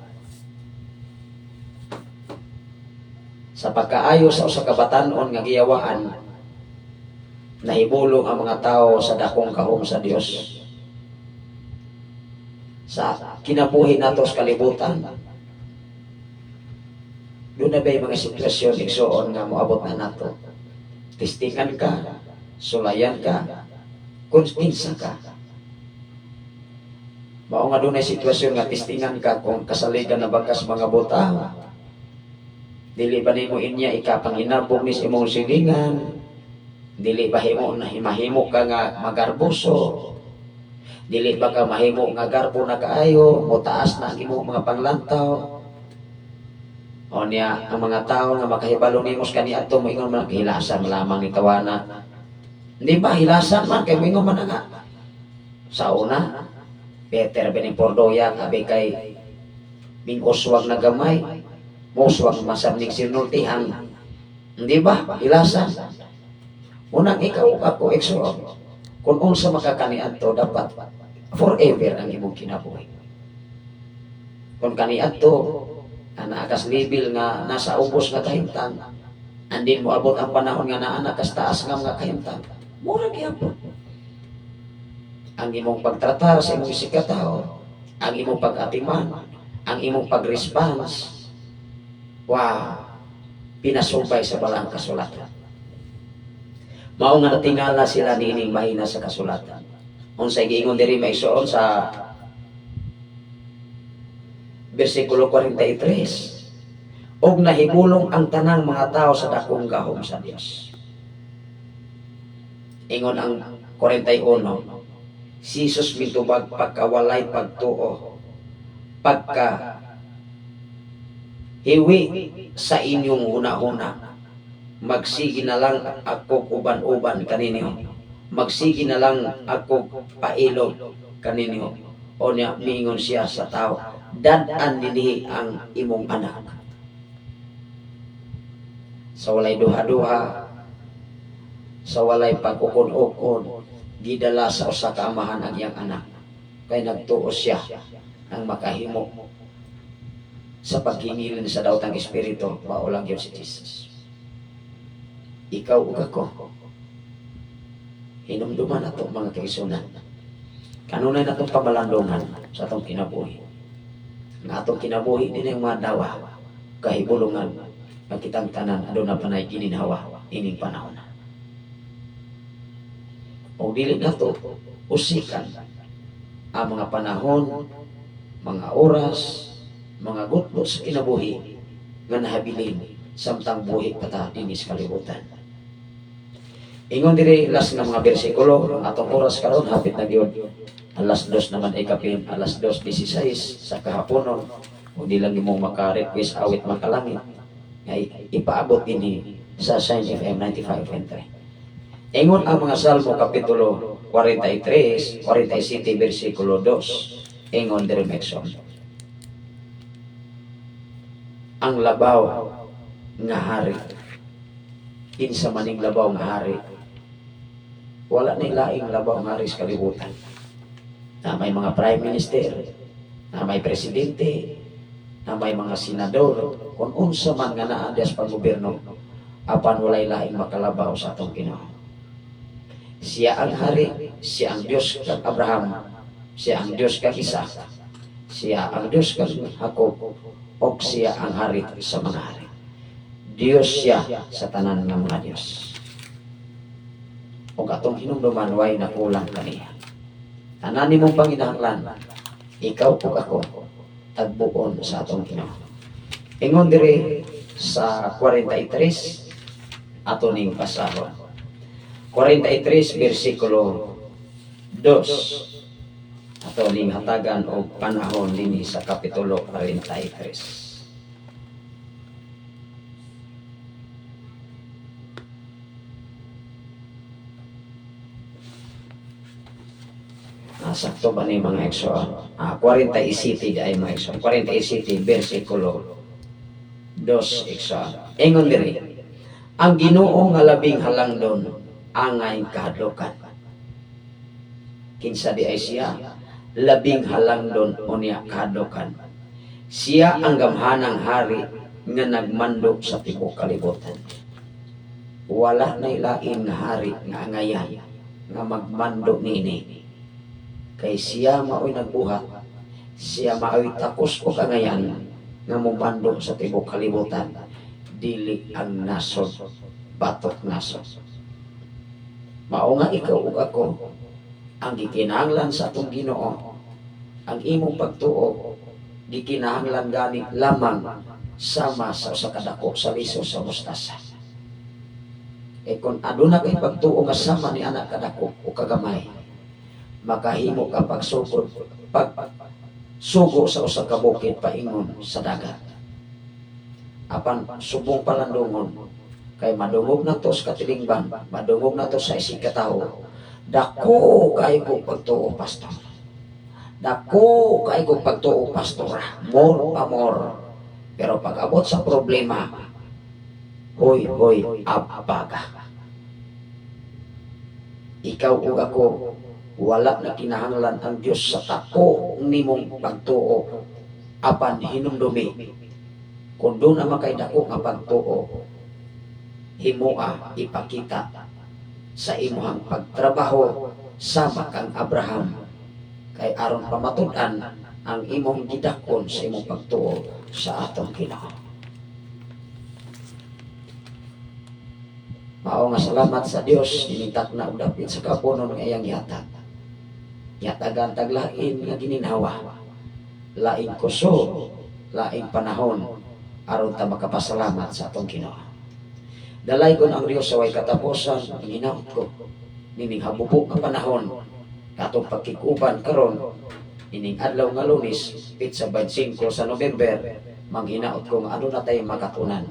Sa pagkaayo sa usa ka batan-on nga giyawaan, nahibulong ang mga tao sa dakong gahom sa Dios. Sa kinabuhi nato sa kalibutan, doon na ba'y mga sitwasyon igsoon nga moabot na nato? Testingan ka, sulayan ka, kinsa ka. Mao nga dunay sitwasyon nga testingan ka kung kasaligan na bakas mga butang. Dili ba nimo inya ikapanginabog ni sa imong silingan? Dili ba himo na mahimo ka nga magarboso? Dili ba ka mahimo nga garbo na kaayo, motaas na ang imong mga panglantaw? O niya, ang mga tao nga makahibalo nimo sa kaniadto moingon man hilasan lamang ni tawana. Hindi ba hilasan man kay moingon man nga. Sa una, Peter Benipordoya abi kay minguswag na gamay, muswag masab ning sinultihan. Hindi ba? Hilasan. Unang ikaw ug ako, igsoon. Kung unsa makakaniadto, dapat forever ang imong kinabuhi. Kung kaniadto, nga naa kas level nga nasa ubos nga kahimtang, andin mo abot ang panahon nga naa na kas taas nga mga kahimtang, mura gyapon. Ang imong pagtratar sa imong isigkatawo, ang imong pag-atiman, ang imong pag-response, wow, pinasubay sa balaang kasulatan. Mao nga natingala sila niining mahina sa kasulatan. Unsay giingon diri, mga igsoon, sa bersikulo 43? Og nahibulong ang tanang mga tao sa dakong gahom sa Dios. Ingon ang 41, si Jesus mitubag, "Pagkawalay pagtuo, pagka hiwi sa inyong hunahuna, magsige na lang ako uban-uban kaninyo. Magsige na lang ako pailog kaninyo." O niya, miingon siya sa tao, "Dad-an dinhi ang imong anak." Sa walay duha-duha, sa walay pag-ukon-ukon, gidala sa usa ka amahan ang iyang anak. Kay nagtuo siya ang makahimo sa paghingilin sa daotang espiritu, mao lang yun si Jesus. Ikaw ug ako, hinumduman nato, mga kaigsuonan. Kanunay natong pamalandungan sa atong kinabuhi. Ang atong kinabuhi din yung mga dawa, kahibulungan, nga kitang tanan aduna panay gininhawa ining panahon. O dili nato usikan ang mga panahon, mga oras, mga gutlo sa kinabuhi nga nahabilin samtang buhi pa ta dinhi sa kalibutan. Ingon diri, last nga mga bersikulo, ang atong oras karon hapit na gyud. 2:00 naman ay kapin, 2:16 sa kahaponon. O di lang mo maka-request awit makalangit nga ipaabot dinhi sa Shine FM 95.3. Ingon ang mga Salmo Kapitulo 43, 47, versikulo 2. Ingon diri, mga igsoon. Ang labaw nga hari. Kinsa maning labaw nga hari? Wala na laing labaw nga hari sa kalibutan. Na may mga prime minister, na may presidente, na may mga senador, kung unsa man nga naa diya sa panggobyerno, apan walay laing makalabaw sa atong Ginoo. Siya ang hari, siya ang Dios kang Abraham, siya ang Dios kang Isaac, siya ang Dios kang Jacob, ug siya ang hari sa mga hari. Dios siya sa tanan nga mga Dios. Ug atong hinumduman, way nakulang kaniya. Tanan nimong panginahanglan, ikaw ug ako, tagbuon sa atong Ginoo. Ingon diri sa 43, ato ning basahon. 43 versikulo 2. Ato ning hatagan og panahon dinhi sa kapitulo 43. Sakto ba ni, mga igsoon? 47 di ay, mga igsoon. 47 versikulo 2, igsoon. Ingon diri, ang Ginoo nga labing halangdon angay kahadlukan. Kinsa di ay siya? Labing halangdon unya kahadlukan. Siya ang gamhanang hari nga nagmando sa tibuok kalibutan. Wala na lain nga hari nga angayan nga magmando niini. Kay siya mao'y nagbuhat, siya mao'y takos og angayan nga mumando sa tibuok kalibutan, dili ang nasod, batok nasod. Mao nga ikaw ug ako, ang gikinahanglan sa atong Ginoo, ang imong pagtuo gikinahanglan gani lamang sama sa usa ka dako sa liso sa mustasa. E kung aduna kay pagtuo nga sama ni anak kadako o kagamay, makahimo ka pagsugod pag sugo sa usa ka bukid paingon sa dagat. Apan subong palandungon kay madungog na to sa katilingban, madungog na to sa isig katawo. "Dako kay ko pagtuo, pastor. Dako kay ko pagtuo, pastora." More pa more. Pero pag abot sa problema, Hoy, hoy, abaga. Ikaw ug ako, wala na kinahanglan ang Dios sa tako nimong pagtuo, apan hinumdumi kung duna man kay dako nga pagtuo, himoa ipakita sa imuhang pagtrabaho sama kang Abraham, kay aron pamatud-an ang imong gidakon sa imong pagtuo sa atong Ginoo. Mao nga salamat sa Dios, ninitak na og dapit sa kaponon nga iyang gihatag. Yatagan taglain nga gininhawa, laing kusog, laing panahon aron ta makapasalamat sa atong Ginoo. Dalaygon ang Dios sa way katapusan, ginaot ko nining habubo nga panahon katong pagkikuban karon ining adlaw nga Lunes, petsa 25 sa November. Manghinaot ko nga aduna tay makatunan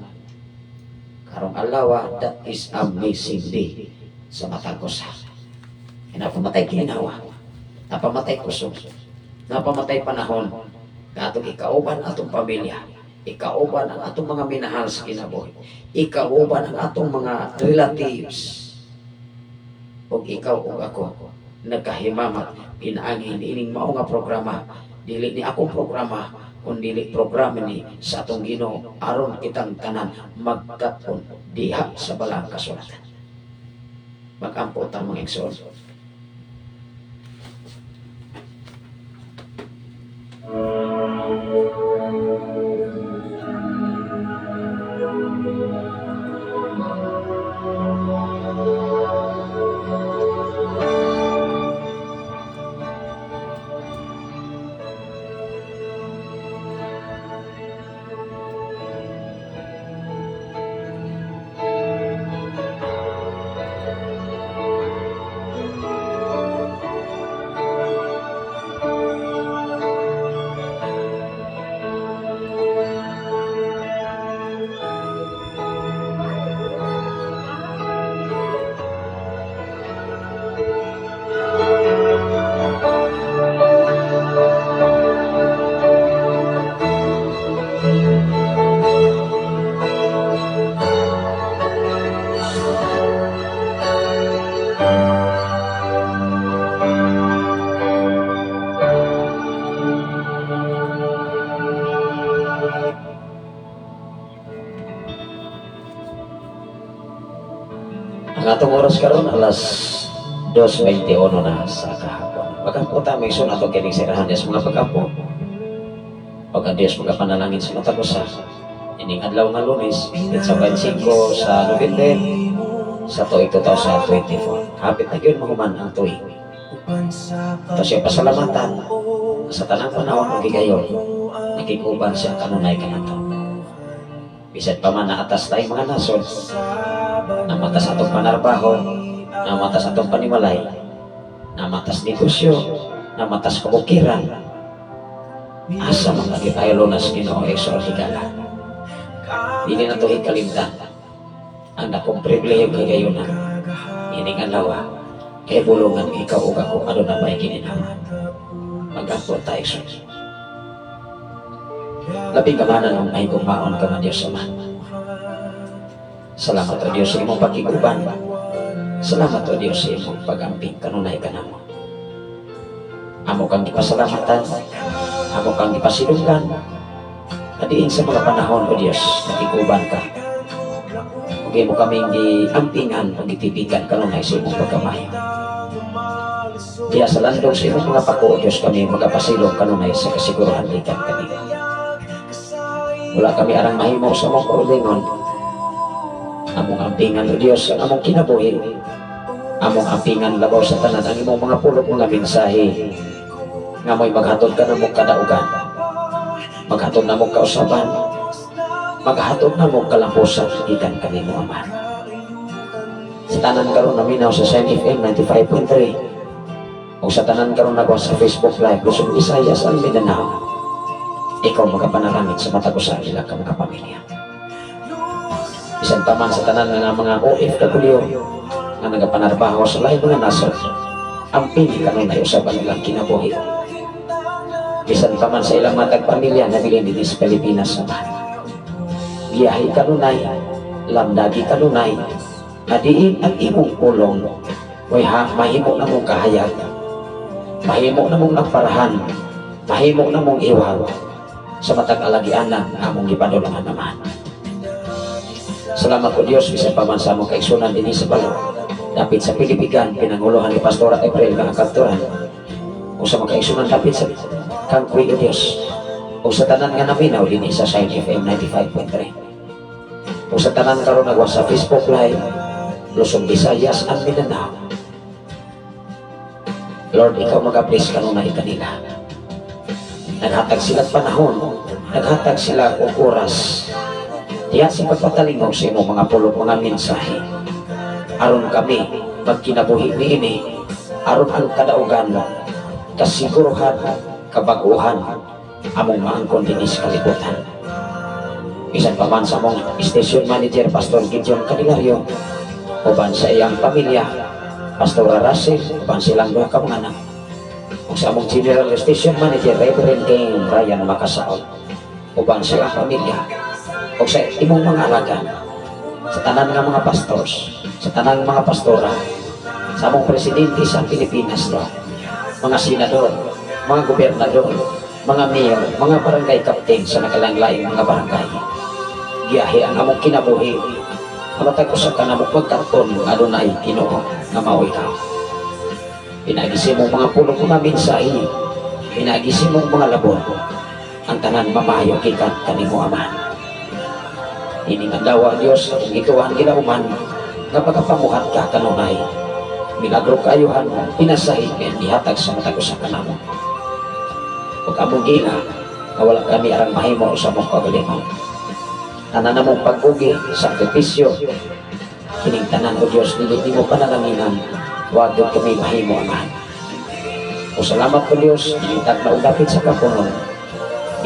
karong adlaw. That is amazing day sa matag usa. Napamatay ginhawa, napamatay kusog, napamatay panahon nga atong ikauban atong pamilya, ikauban ang atong mga minahal sa kinabuhi, ikauban ang atong mga relatives, ug ikaw ug ako nagkahimamat pinaagi ining mao nga programa. Dili ni akong programa, kun dili programa ni sa atong Ginoo aron kitang tanan magkat-on diha sa balaang kasulatan. Magampo ta, mga igsoon. Ang atong oras karon, alas 2:21 na sa kahapon. Magampo ta, may sun atong kining sirahan sa mga pag-ampo. Pag ang Diyos magapanalangin sa matag usa. Ining adlaw nga Lunes, sa 25 sa November sa tuig 2024. Hapit na gyud mahuman ang tuig. Ito siya pasalamatan sa tanang panahon ug higayon nakikuban siya kanunay kanato. Bisan pa man naatas tayong mga nasod, namatas atong panarbaho, namatas atong panimalay, namatas negosyo, namatas kabukiran, asa man lagi tayo lunas, Ginoo, Exor higala. Dili na to hikalimtan ang dakong pribilehiyo kagayunan ining adlaw, kay bulungan ikaw ug ako aduna may gininhawa. Magampo ta, Exor. Labing kamanan ng mahigugmaon ka nga Diyos Ama. Salamat, O Diyos, sa imong pakiguban. Salamat, O Diyos, sa imong pag-amping kanunay kanamo. Amo kang gipasalamatan, amo kang gipasilunggan. Adiin sa mga panahon, O Diyos, nakiguban ka. Ug imo kaming giampingan ug gitipikan kanunay sa imong pagkamayo. Diya sa landong sa imong mga pako, O Diyos, kami magapasilong kanunay sa kasiguruhan gikan kanimo. Wala kami arang mahimo sa among kaugalingon. Among ampingan, O Diyos, ang among kinabuhi. Among ampingan labaw sa tanan ang imong mga pulong, mga mensahe. Nga mo'y maghatod kanamo kadaugan. Maghatod namo kausaban. Maghatod namo kalampusan gikan kanimo, Ama. Sa tanan karon naminaw sa Shine FM 95.3 o sa tanan karon nagawa sa Facebook Live, Luzon, Visayas, and Mindanao. Ikaw magapanalangin sa matag usa ila ka mga pamilya. Bisan pa man sa tanan nga mga OFW nga nagapanarbaho sa laing mga nasod, amping kanunay usab ang ilang kinabuhi. Bisan pa man sa ilang matag pamilya na bilin dinhi sa Pilipinas, Ama. Biyahe kanunay. Lamdagi kanunay nga diin ang imong pulong way ha mahimo namong kahayag, mahimo namong nagparahan, mahimo namong iwag sa matag alagianan nga among gipadulongan naman. Salamat o Dios bisan pa man sa among kaigsunan dinhi sa Balo, dapit sa Pilipigan, pinanguluhan ni Pastora April nga kanturan, o sa mga kaigsunan dapit sa Kangkoy, o Dios, o sa tanan nga naminaw dinhi sa Shine FM 95.3, o sa tanan karon nagwa sa Facebook Live, Luzon, Visayas and Mindanao. Lord, ikaw mag-bless kanunay kanila. Naghatag sila panahon, naghatag sila og oras diya sa pagpatalingog sa imong mga pulong, mga mensahe, aron kami magkinabuhi niini, aron ang kadaugan, kasiguruhan, kabaguhan among maangkon dinhi sa kalibutan. Bisan pa man sa among station manager, Pastor Gideon Candelario, uban sa iyang pamilya, Pastor Russell, uban silang duha ka mga anak, ug sa among general station manager, Reverend Dane Ryan Makasaol, uban sa iyang pamilya, ug sa imong mga alagad, sa tanan nga mga pastors, sa tanan mga pastora, sa among presidente sa Pilipinas, no, mga senador, mga gobernador, mga mayor, mga barangay captain sa nakalang-laing mga barangay. Giyahe ang among kinabuhi. Ang matag usa ka namo pagkarton nga adunay Ginoo nga mao ikaw. Pinaagi sa imong mga pulong, mga mensahe, pinaagi sa imong mga labor, ang tanan mamayo gikan kanimo, Amahan. Ining adlaw, Dios, atong gituan ginauman nga pagkapamuhat ka kanunay. Milagro kaayuhan, pinasahi nga gihatag sa matag usa kanamo. Ug among gila nga wala kami arang mahimo sa among kaugalingon. Tanan namong pag-ugi, sakripisyo, kining tanan, o Dios, dili nimo panalanginan, wa gyud kami mahimo, Amahan. O salamat o Dios, ining tagna og dapit sa kapunon.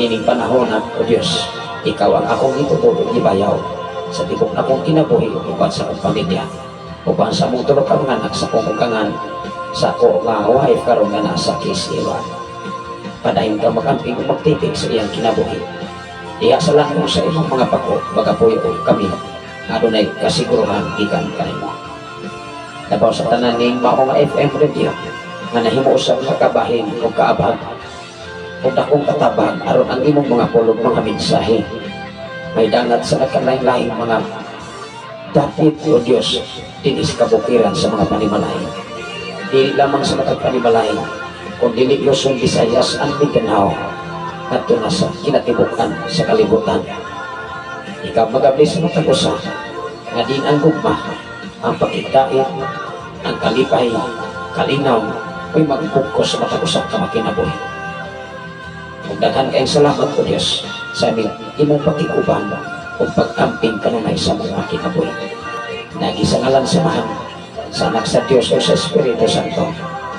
Ining panahon o Dios, ikaw ang akong gituo ug gibayaw sa tibok nakong kinabuhi uban sa akong pamilya, uban sa among tulo ka mga anak, sa akong ugangan, sa ako nga wife karon nga nasa KCY. Padayon ka magamping ug magtipig sa iyang kinabuhi. Diha sa langong sa imong mga pako, magapuyo kami nga adunay kasiguruhan gikan kanimo. Labaw sa tanan ning mao nga FM radio nga nahimo usab nga kabahin ug kaabag ug dakong katabang aron ang imong mga pulong, mga mensahe may dangat sa nagkalain-laing mga dapit, o Diyos, dinhi sa kabukiran sa mga panimalay. Dili lamang sa matag panimalay, kung dili Luzon, Visayas and Mindanao, ngadto na sa kinatibukan sa kalibutan. Ikaw magabli sa matag usa nga din ang gugma, ang pakigdait, ang kalipay, kalinaw, uy magpugkos sa matag usa ka makinabuhi. Ug daghan kayong salamat, o Dios, sa aming imong pakiguban ug pag-amping kanunay sa mga kinabuhi. Nagi sa ngalan sa Amahan, sa Anak sa Dios o sa Espiritu Santo,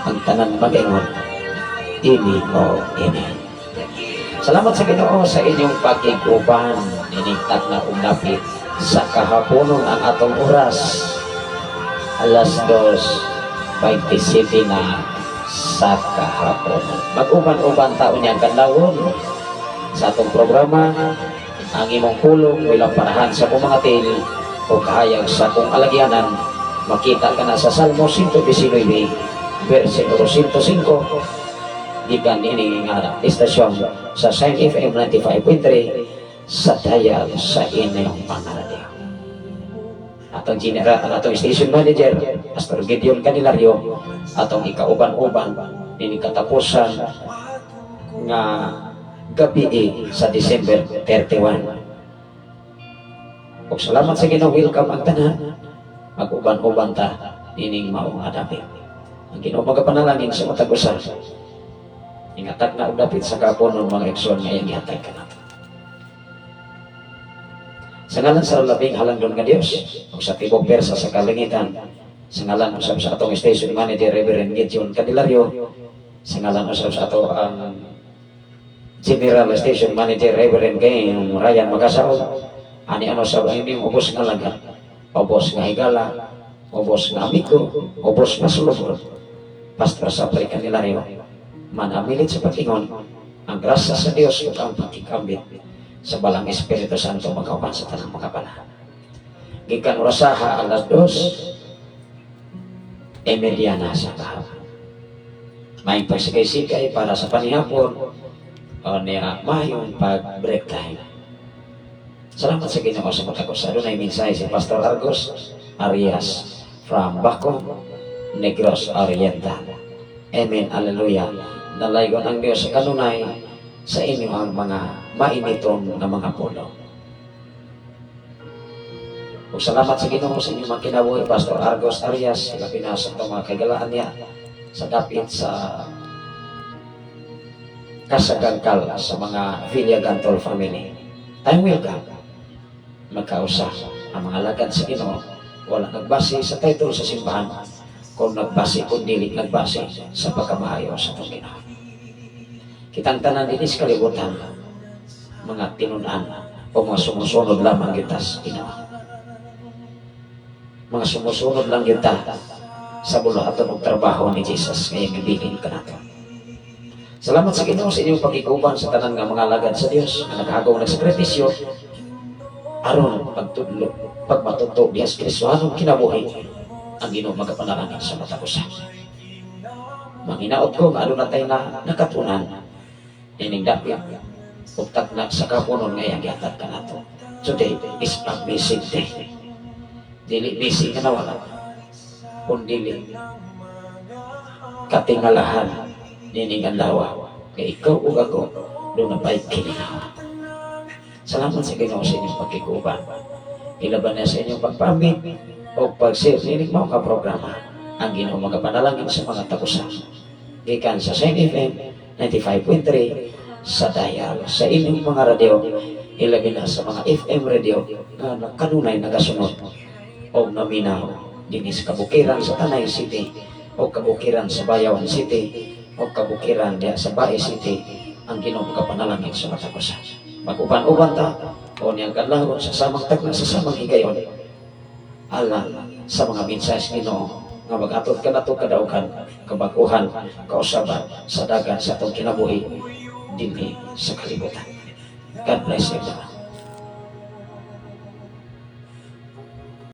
ang tanan mag-ingon, Amen o Amen. Salamat sa Ginoo sa inyong pagkiguban. Inigtat na unapit sa kahaponon ang atong oras. 2:27 na sa kahaponon. Mag-uban-uban taon niyang kandawon sa atong programa, ang imong pulong bilang parahan sa akong mga til o kahayag sa akong alagyanan. Makita ka na sa Salmo 119 versikulo 105 gikan ini nga istasyon sa Shine FM 95.3 sa dial sa inyong mga radyo. Atong general, ang atong station manager, Pastor Gideon Candelario, atong ikauban-uban ini katapusan nga gabi sa December 31. Ug salamat sa Ginoo, welcome ang tanan. Mag-uban-uban ta ining maong adapit. Ang Ginoo magapanalangin sa matag usa. Ingatag na og dapit sa kaponon, mga igsoon, nga iyang gihatag kanato. Sa ngalan sa labing halangdon nga Dios ug sa tibok persa sa kalangitan, sa ngalan usab sa atong station manager, Reverend Gideon Candelario, sa ngalan usab sa ato ang General Station Manager, Reverend Gayong Ryan Magasaol, ani ano sa inyong ubos nga alagad, ubos nga higala, ubos nga amigo, ubos nga sulubod, Pastor Sapri Candelario, manamilit sa pag-ingon, ang grasya sa Dios ug ang pagkikambit sa balang Espiritu Santo magauban sa tanang mga bala. Gikan orasaha 2:30 na sa kahapon. May pagsikay-sikay para sa panihapon o niya mayong pag break time. Salamat sa Ginoo sa matag usa. Dunay mensahe si Pastor Argos Arias from Baco, Negros Oriental. Amen. Hallelujah. Dalaygon ang Diyos sa kanunay sa inyo ang mga mainiton nga mga pulong. Ug salamat sa Ginoo sa inyong mga kinabuhi, Pastor Argos Arias, labi na sa itong mga kaigalaan niya sa dapit sa Kasagangkal sa mga Villagantol family. Time will come. Magkausa ang mga alagad sa Ginoo. Wala nagbase sa title sa simbahan kung nagbase kung dili nagbase sa pagkamaayo sa itong Ginoo. Kitang tanan dinhi sa kalibutan, mga tinunan o mga sumusunod lamang kita sa Ginoo. Mga sumusunod lang kita sa buluhaton og trabaho ni Jesus ngayong gibilin kanato. Salamat sa Ginoo sa inyong pagkikuban sa tanan nga mga alagad sa Dios nga naghagong nagsakripisyo aron pagtudlo, pagmatuto diha sa Kristohanong kinabuhi. Ang Ginoo magapanalangin sa matag usa. Manginaot ko nga aduna tay na nakatunan ining dapit ug tagna sa kapunon nga iyang gihatag kanato. Today is a missing day. Dili missing nga nawala, kun dili katingalahan nining adlaw kay ikaw ug ako duna pa'y kiningawa. Salamat sa Ginoo sa inyong pagkikuban. Ilaban niya sa inyong pagpamit o pag-share nining mao ka programa. Ang Ginoo magapanalangin sa mga tag-usa. Gikan sa Saint FM 95.3 sa dial sa inyong mga radyo, ilabi na sa mga FM radio nga kanunay nagasunod o naminaw dinhi sa kabukiran sa Tanay City o kabukiran sa Bayawan City o kabukiran diha sa Bae City. Ang Ginoo magapanalangin sa matag usa. Mag-uban-uban ta o niyang kadlawon sa samang tagna sa samang higayon alang sa mga mensahe sa Ginoo nga mag-atod kanato kadaugan, kabaguhan, kausaban sa dagan sa atong kinabuhi dinhi sa kalibutan. God bless everyone.